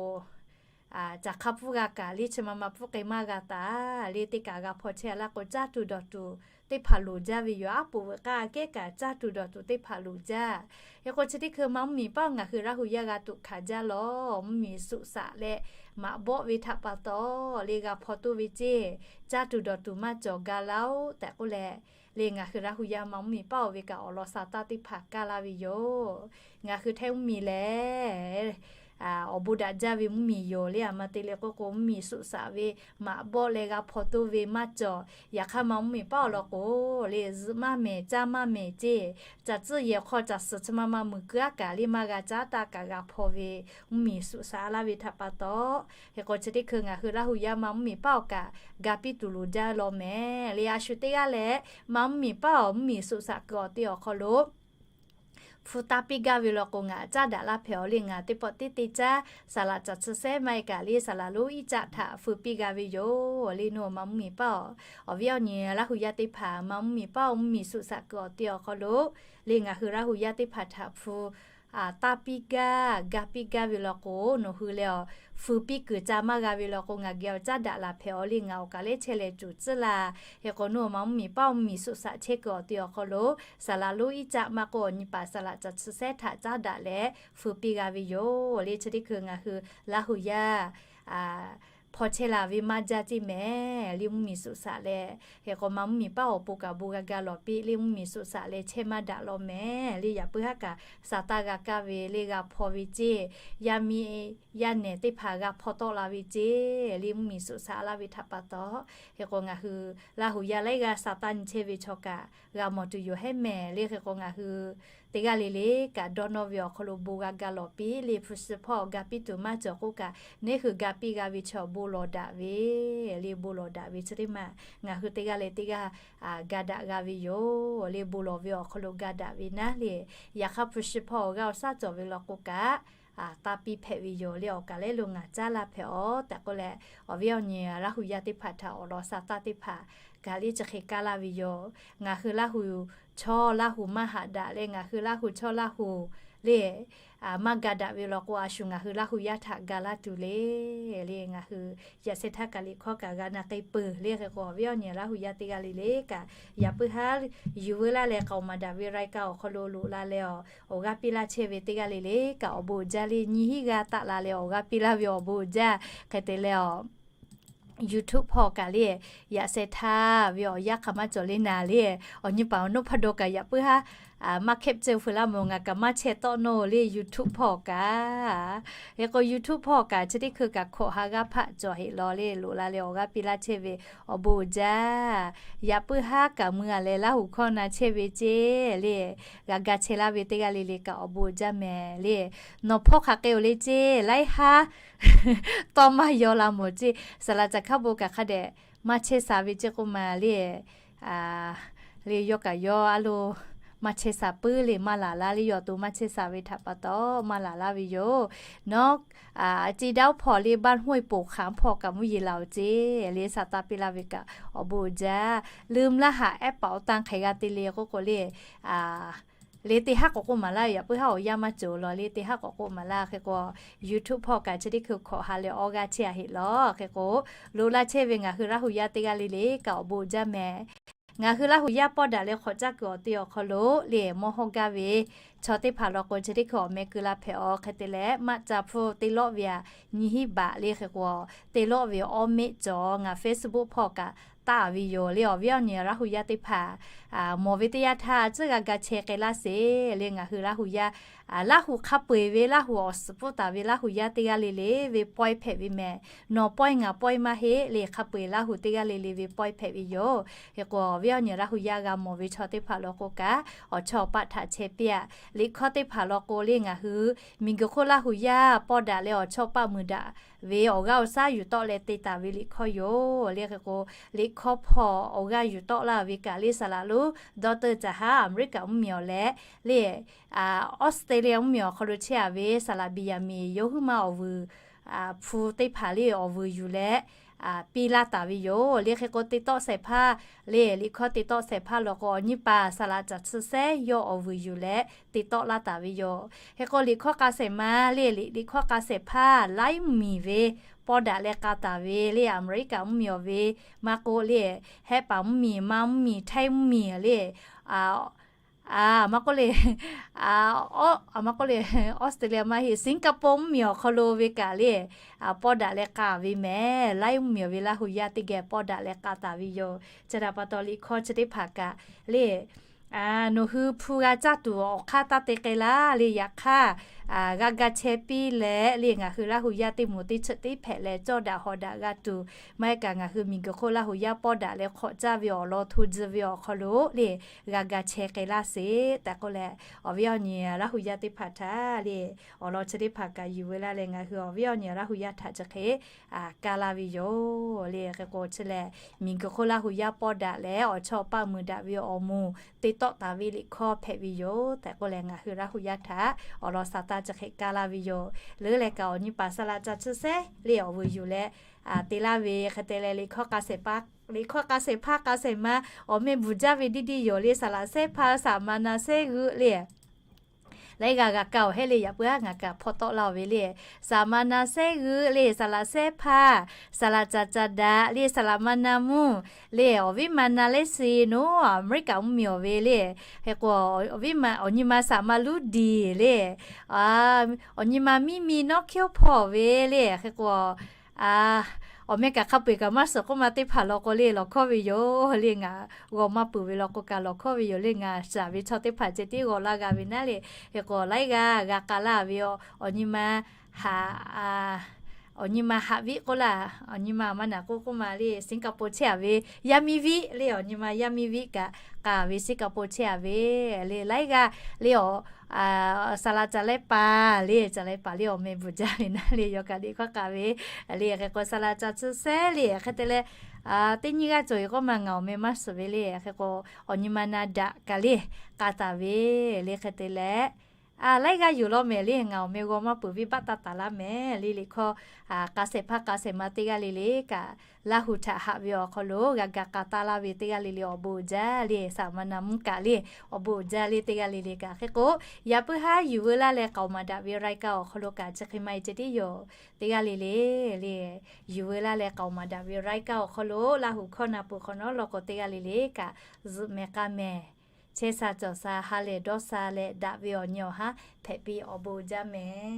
caˬ hk'a pfuhˇ g'a kaꞈ le chi ma ma pfuhˇ k'ai maˇ g'a taˍ le. Teˇ kaꞈ g'a hpaw chehˇ a laˇ k'o caˇ tuˬ dawˬ tuˬ teˇ hpaˍ loˍ jaˇ ve yoˬ. Aˉ poꞈ veuꞈ k'aˇ kehˉ kaꞈ caˇ tuˬ dawˬ tuˬ teˇ hpaˍ loˍ jaˇ. Hk'e k'o chi teˇ hkui ma mvuhˇ miˬ paˆ ngaˬ hui Laˇ huˍ yaˇ g'a tuꞈ hkanˍ jaˇ law. Mvuhˇ miˬ suꞈ saꞈ leh maꞈ bawˆ ve htaꞈ pa taw le g'a hpaw toˇ ve ceˇ. Caˇ tuˬ dawˬ tuˬ maˇ cawˬ ga laˇ-oˆ tehꞈ k'oˆ leh, le ngaˬ hui Laˇ huˍ yaˇ ma mvuhˇ miˬ paˆ-oˬ ve kaꞈ awˬ lawn sa taˇ teˇ hpaˍ kaˇ laˇ ve yoˬ. Ngaˬ hui Htaiˇ mvuhˇ miˬ lehˬ awˬ bon daꞈ jaˇ ve mvuhˇ miˬ yoˬ le. A ma te le k'oˆ k'o mvuhˇ miˬ suꞈ saꞈ ve maꞈ bawˆ leh g'a hpaw toˇ ve maˇ cawˬ. Yaꞈ hk'aˇ ma mvuhˇ miˬ paˆ awˬ lawn k'o le zuhꞈ maˇ mehˍ caˇ maˇ mehˍ ceˇ. Caˬ tcuhˇ yehˬ hk'aw caˬ suhˍ chi ma ma muiˬ keu aˉ kaꞈ le maˇ g'a caˉ taˇ kaꞈ g'a hpaw ve mvuhˇ miˬ suꞈ saꞈ laˇ ve htaꞈ pa taw, hk'e k'o chi teˇ hkui ngaˬ hui Laˇ huˍ yaˇ ma mvuhˇ miˬ paˆ awˬ kaꞈ ga piˇ tuˬ loˍ jaˇ law mehˍ le. A shu teˇ g'aˇ leh ma mvuhˇ miˬ paˆ awˬ mvuhˇ miˬ suꞈ saꞈ kuiˬ awˬ te awˬ hk'aw lo hpu taˇ piˇ gaˇ ve law k'o ngaˬ caˉ daꞈ laˇ hpehꞈ-aw le. Ngaˬ teˇ pawˆ teˇ te caˉ saˍ laꞈ caˬ chi sehˉ maˇ heˆ kaꞈ le saˍ laꞈ lonˉ iˉ caˆ htaꞈ hpu piˇ g'a ve yoˬ le. Nawˬ ma mvuhˇ miˬ paˆ awˬ, awˬ viˉ awˬ nyi Laˇ huˍ yaˇ teˇ hpaˍ ma mvuhˇ miˬ paˆ awˬ mvuhˇ miˬ suꞈ saꞈ kuiˬ awˬ te awˬ hk'aw lo le ngaˬ hui Laˇ huˍ yaˇ teˇ hpaˍ htaꞈ hpu taˇ piˇ gaˇ ga piˇ gaˇ ve law k'o nawˬ hui leh awˬ hpu piˇ kuiˬ ca maˇ g'a ve law k'o ngaˬ geh awˬ caˉ daꞈ laˬ hpehꞈ-aw le. Ngaˬ awˬ kaˬ lehˉ chehˇ leh cuˬ tcuhˉ laˇ. Hk'e k'o nawˬ ma mvuhˇ miˬ paˆ awˬ mvuhˇ miˬ suꞈ saꞈ chehˇ kuiˬ awˬ te awˬ hk'aw lo saˍ laꞈ lonˉ iˉ caˆ maˇ k'oˆ awˬ nyi paˍ saˍ laꞈ caˬ chi sehˉ htaꞈ caˉ daꞈ leh hpu piˇ g'a ve yoˬ le. Chi teˇ hkui ngaˬ hui Laˇ huˍ yaˇ hpaw chehˇ la ve maˇ jaˇ ceˇ mehˍ le. Mvuhˇ miˬ suꞈ saꞈ leh hk'e k'o ma mvuhˇ miˬ paˆ awˬ pon kaꞈ bon g'a ga lawˬ piˇ le. Mvuhˇ miˬ suꞈ saꞈ leh chehˇ maˇ daꞈ law mehˍ le. Yaꞈ puiˉ haˉ kaꞈ saˍ taˇ g'a kaˇ ve le g'a hpaw ve ceˇ. Yaˇ miˇ yaˇ nehˬ teˇ hpaˍ g'a hpaw tawˆ la ve ceˇ le. Mvuhˇ miˬ suꞈ saꞈ laˇ ve htaꞈ pa taw, hk'e k'o ngaˬ hui Laˇ huˍ yaˇ laiˉ g'aˇ saˍ taˇ nyi chehˇ ve chaw kaꞈ g'a mawˬ tuˬ yoˬ hehˉ mehˍ le. Hk'e k'o ngaˬ hui teˇ g'aˇ le le kaꞈ dawˇ nawˇ ve awˬ hk'aw lo bon g'a ga lawˬ piˇ le. Hpu shi hpawˇ ga piˇ tuˬ maˇ cawˬ k'oˆ kaꞈ neˇ hui ga piˇ g'a ve chaw bon lawˬ daꞈ ve le. Bon lawˬ daꞈ ve chi teˇ maˬ ngaˬ hui teˇ g'aˇ leh teˇ g'aˇ ga daꞈ g'a ve yoˬ le. Bon lawˬ ve awˬ hk'aw lo ga daꞈ ve naˉ le. Yaꞈ hk'aˇ hpu shi hpawˇ awˬ g'aˇ awˬ shaˉ cawˬ ve law k'o kaꞈ taˇ piˇ hpehꞈ ve yoˬ le. Awˬ kaˬ lehˉ lo ngaˬ caˉ laˇ hpehꞈ-aw tehꞈ k'oˆ leh, awˬ viˉ awˬ nyi Laˇ huˍ yaˇ teˇ hpaˍ htaꞈ awˬ lawn saˍ taˇ teˇ hpaˍ kaꞈ le chi hk'e kaˇ laˇ ve yoˬ. Ngaˬ hui Laˇ huˍ chaw Laˇ huˍ maˇ haꞈ daꞈ leh ngaˬ hui Laˇ huˍ chaw Laˇ huˍ le maˇ ga daꞈ ve law k'o, a shu ngaˬ hui Laˇ hu yaˇ htaꞈ ga laˇ tuˬ le. Le ngaˬ hui yaꞈ sheh htaˇ kaꞈ liꞈ hkawˇ kaꞈ g'a na k'ai peuˬ le. Hk'e k'o, awˬ viˉ awˬ nyi Laˇ hu yaˇ teˇ g'aˇ le le kaꞈ, yaꞈ puiˉ haˉ yuˬ veu laˇ leh k'aoˍ maˍ daꞈ ve รายการ awˬ hk'aw lo loꞈ la leh awˬ, awˬ g'aˇ piˇ laˇ chehˇ ve teˇ g'aˇ le le kaꞈ awˬ bon uiˍ jaˇ le. Nyi hiˉ g'a taˆ la leh awˬ g'aˇ piˇ laˇ ve awˬ bon uiˍ jaˇ. Hk'e te leh awˬ YouTube hpawˇ kaꞈ le, yaꞈ sheh htaˇ ve awˬ yanˇ hk'aˬ maˇ cawˬ le naˍ le, awˬ nyi paˍ awˬ nawˉ hpaˇ dawˇ kaꞈ yaꞈ puiˉ haˉ maˇ capture hpeuꞈ laˇ mawˬ, ngaˬ kaꞈ maˇ chehˇ tawˆ nawˬ le YouTube hpawˇ kaꞈ. Hk'e k'o YouTube hpawˇ kaꞈ chi teˇ hkui kaꞈ hkawꞈ ha g'aˇ hpaˆ cawˬ heˆ law le, loꞈ la leh awˬ g'aˇ piˇ laˇ chehˇ ve awˬ bon uiˍ jaˇ. Yaꞈ puiˉ haˉ kaꞈ mui-a leh Laˇ hu hkawˇ na chehˇ ve ceˇ le, g'a ga chehˇ laˇ ve teˇ g'aˇ le le kaꞈ awˬ bon uiˍ jaˇ mehˍ le. Nawˬ hpawˇ hk'aˬ hk'e-oˬ le ceˇ, laiˉ haˉ tawˇ maˇ yaw la mawˬ ceˇ. Saˍ laꞈ caˬ hkaˉ bon kaꞈ hk'a dehꞈ maˇ chehˇ sha ve ceˇ k'oˆ ma le. Le yawˇ kaꞈ yawˇ a lo maˇ chehˇ sha puiˉ le, maˇ laˬ laˇ le, yawˇ to maˇ chehˇ sha ve htaꞈ pa taw maˇ laˬ laˇ ve yoˬ. Nawˬ, a, Ceˇ daˇ oˇ hpawˇ le บ้านห้วยโป่งขาม hpawˇ kaꞈ mvuhˇ yeˬ laˬ-oˬ ceˇ le, sa taˇ piˇ laˇ ve kaꞈ awˬ bon uiˍ jaˇ. Leuˉ mlaˇ haꞈ ehˉ paˍ awˬ tan hk'e g'a te le k'oˆ k'o le, a, le teˇ haˉ k'awꞈ k'oˆ maˍ laˇ ve, yaꞈ puiˉ haˉ awˬ yanˇ maˇ cawˬ law le, teˇ haˉ k'awꞈ k'oˆ maˍ laˇ. Hk'e k'o YouTube hpawˇ kaꞈ chi teˇ hkui hkawꞈ ha leh awˬ g'aˇ chehˇ-a heˆ law. Hk'e k'o loꞈ la chehˇ ve ngaˬ hui Laˇ hu yaˇ teˇ g'aˇ le le kaꞈ awˬ bon uiˍ jaˇ mehˍ. Ngaˬ hui Laˇ hu yaˇ pawˇ daꞈ leh hk'awꞈ caˇ kuiˬ awˬ te awˬ hk'aw lo le mawˇ hawˇ gaˇ ve chaw teˇ hpaˍ law k'o, chi teˇ hkui awˬ meh keu la hpehꞈ-aw. Hk'e te leh maˇ ca hpu te lawˆ ve-a, nyi hiˉ baꞈ le. Hk'e k'o te lawˆ ve awˬ meˆ cawˬ ngaˬ Facebook hpawˇ kaꞈ taˍ ve yoˬ le. Awˬ viˉ awˬ nyi Laˇ hu yaˇ teˇ hpaˍ mawˬ ve teˇ yanˇ htaˇ tcuhˉ g'a ga chehˇ k'ai laˇ sheˍ le. Ngaˬ hui Laˇ hu yaˇ, Laˇ hu hk'a peu-eˬ ve Laˇ hu awˬ suhˍ pfuhˇ taˍ ve Laˇ hu yaˇ teˇ g'aˇ le le ve pawehˇ hpehꞈ ve mehˍ. Nawˬ pawehˇ ngaˬ pawehˇ maˇ heˆ le, hk'a peu-eˬ Laˇ hu teˇ g'aˇ le le ve pawehˇ hpehꞈ ve yoˬ. Hk'e k'o awˬ viˉ awˬ nyi Laˇ hu yaˇ g'a mawˬ ve chaw teˇ hpaˍ law k'o kaꞈ awˬ chawˇ awˬ paˆ htaꞈ chehˇ piˇ-a. Liꞈ hkawˇ teˇ hpaˍ law k'o le ngaˬ hui miˬguiˬ hk'oˆ Laˇ hu yaˇ pawˇ daꞈ leh awˬ chawˇ paˆ muiˬ daꞈ ve awˬ g'aˇ awˬ shaˉ yuˬ tawˆ leh te taˍ ve liꞈ hkawˇ yoˬ le. Hk'e k'o liꞈ hkawˇ hpawˇ awˬ g'aˇ yuˬ tawˆ laˇ ve kaꞈ le saˍ laꞈ lonˉ ดอกเตอร์ Caˍ haˉ Aˍmeˍriˆkaꞈ mvuhˇmiˬ awˬ leh le, Australia mvuhˇmiˬ awˬ hk'aw lo chehˇ-a ve saˍ laꞈ Beˍyaˍmenˍ yawˇ huiˉ ma awˬ vuiˬ hpu teˇ hpaˍ le awˬ vuiˬ yuˬ leh piˇ laˇ taˍ ve yoˬ le. Hk'e k'o te tawˆ shehˍ hpaˇ le, liꞈ hkawˇ te tawˆ shehˍ hpaˇ law k'o awˬ nyi paˍ saˍ laꞈ caˬ tsuhˇ sehˉ yawˇ awˬ vuiˬ yuˬ leh te tawˆ laˇ taˍ ve yoˬ. Hk'e k'o liꞈ hkawˇ k'a shehˍ ma le, liꞈ hkawˇ k'a shehˍ hpaˇ laiˉ mvuhˇmiˬ ve pawˇ daꞈ leh k'a taˍ ve le, Aˍmeˍriˆkaꞈ mvuhˇmiˬ awˬ ve maˇ k'oˆ le, Hehˆ paˍ mvuhˇmiˬ, Manˇ mvuhˇmiˬ, Htaiˇ mvuhˇmiˬ le, a, maˇ k'oˆ le, a, maˇ k'oˆ le, Australia maˇ heˆ, Singapore mvuhˇmiˬ awˬ hk'aw lo ve kaꞈ le pawˇ daꞈ leh k'a ve mehˍ. Laiˉ mvuhˇmiˬ awˬ ve Laˇ hu yaˇ teˇ geh pawˇ daꞈ leh k'a taˍ ve yoˬ. Chi htaꞈ pa taw liꞈ hkawˇ chi teˇ hpaˍ kaꞈ le nawˬ hui hpu g'a caˇ tuˬ awˬ hk'aˇ taˇ te k'ai laˇ le. Yaꞈ hk'aˇ g'a ga chehˇ piˇ leh le ngaˬ hui Laˇ hu yaˇ teˇ moˍ teˇ cheuꞈ teˇ hpehꞈ leh cawˇ daꞈ hawˍ daꞈ g'a tuˬ, maˇ heˆ kaꞈ ngaˬ hui miˬguiˬ hk'oˆ Laˇ hu yaˇ pawˇ daꞈ leh hk'awꞈ caˇ ve awˬ lawn hto tcuh ve awˬ hk'aw lo le g'a ga chehˇ k'ai laˇ sheˍ tehꞈ k'oˆ leh, awˬ viˉ awˬ nyi Laˇ hu yaˇ teˇ hpaˍ htaꞈ le awˬ lawn chi teˇ hpaˍ kaꞈ yuˬ veu laˇ leh ngaˬ hui awˬ viˉ awˬ nyi Laˇ hu yaˇ htaꞈ chi hk'e kaˇ laˇ ve yoˬ le. Hk'e k'o chi lehˬ miˬguiˬ hk'oˆ Laˇ hu yaˇ pawˇ daꞈ leh awˬ chawˇ awˬ paˆ muiˬ daꞈ ve awˬ moˍ te tawˆ taˍ ve liꞈ hkawˇ hpehꞈ ve yoˬ tehꞈ k'oˆ leh ngaˬ hui Laˇ hu yaˇ htaꞈ awˬ lawn sa taˇ chi hk'e kaˇ laˇ ve yoˬ. Leuˉ leh kaꞈ awˬ nyi paˍ saˍ laꞈ caˬ tsuhˇ sehˉ le awˬ vuiˬ yuˬ leh te laˇ ve hk'e te leh liꞈ hkawˇ k'a shehˍ hpaˇ, liꞈ hkawˇ k'a shehˍ hpaˇ k'a shehˍ ma awˬ meh bvuhˬ jaˇ ve diˇ diˇ yoˬ le. Saˍ laꞈ sehˉ hpaˇ saˍ ma na sehˉ g'euˆ le laiˉ g'aˇ g'a kaˇ-oˬ hehˉ le. Yaꞈ puiˉ haˉ ngaˬ kaꞈ hpawˇ tawˆ laˇ-oˬ ve le, saˍ ma na sehˉ g'euˆ le, saˍ laꞈ sehˉ hpaˇ, saˍ laꞈ caˍ caˍ daꞈ le, saˍ laꞈ ma na mvuhˇ le, awˬ viˉ ma na lehˉ si noˉ Aˍmeˍriˆkaꞈ mvuhˇmiˬ awˬ ve le. Hk'e k'o awˬ viˉ ma awˬ nyi ma saˍ ma luˉ diˬ le, awˬ nyi ma miˇ miˇ nawˉ hkiˉ hpawˇ ve le. Hk'e k'o awˬ meh kaꞈ hk'a peu-eˬ kaꞈ maˇ suhˍ k'oˆ ma teˇ hpaˍ law k'o le lawˬ hkawˇ ve yoˬ le. Ngaˬ g'aw maˇ peuˬ ve law k'o kaꞈ lawˬ hkawˇ ve yoˬ le. Ngaˬ shaˍ ve chaw teˇ hpaˍ ceh tiˉ g'aw laˇ g'a ve naˉ le. Hk'e k'o laiˉ g'aˇ g'a k'a laˇ ve awˬ nyi ma haꞈ, awˬ nyi ma haꞈ viˆ k'oˆ laˇ, awˬ nyi ma maˇ naˍ k'oˆ k'oˆ ma le Singapore chehˇ-a ve yaˇ miˇ viˆ le, awˬ nyi ma yaˇ miˇ viˆ kaꞈ k'a ve Singapore chehˇ-a ve le. Laiˉ g'aˇ le awˬ saˍ laꞈ caˍ leh paˍ le, caˍ leh paˍ le awˬ meh bvuhˬ jaˇ ve naˉ le yawˇ kaꞈ liꞈ hkawˇ k'a ve le. Hk'e k'o saˍ laꞈ caˍ tsuhˇ sehˉ le hk'e te leh teˇ nyi g'aˇ cawˬ-e k'oˆ ma ngaˬ awˬ meh maˇ suhˍ ve le. Hk'e k'o awˬ nyi ma na daꞈ kaꞈ le k'a taˍ ve le hk'e te leh Laiˉ g'aˇ yuˬ law mehˍ le, ngaˬ awˬ meh g'aw maˇ peuˬ ve baˆ taˇ taˍ laˇ mehˍ le le hkawˇ, k'a shehˍ hpaˇ k'a shehˍ ma teˇ g'aˇ le le kaꞈ, Laˇ huˍ htaꞈ haꞈ ve awˬ hk'aw lo g'a ga k'a taˇ laˇ ve teˇ g'aˇ le le awˬ bon uiˍ jaˇ le, saˍ maˍ naˍ mvuhˇ kaꞈ le, awˬ bon uiˍ jaˇ le teˇ g'aˇ le le kaꞈ hk'e k'o, yaꞈ puiˉ haˉ yuˬ veu laˇ leh k'aoˍ maˍ daꞈ ve รายการ awˬ hk'aw lo kaꞈ chi hk'e maˇ heˆ ceh tiˉ yoˬ. Teˇ g'aˇ le le le, yuˬ veu laˇ leh k'aoˍ maˍ daꞈ ve รายการ awˬ hk'aw lo Laˇ huˍ hkawˇ na peuˬ hk'awꞈ nawˉ law k'o teˇ g'aˇ le le kaꞈ, zuhꞈ mehˍ k'a mehˍ, chehˇ sha cawˬ sha ha lehˬ dawˇ sha leh daꞈ ve awˬ nyi awˬ haˉ hpehꞈ piˇ awˬ bon uiˍ jaˇ mehˍ.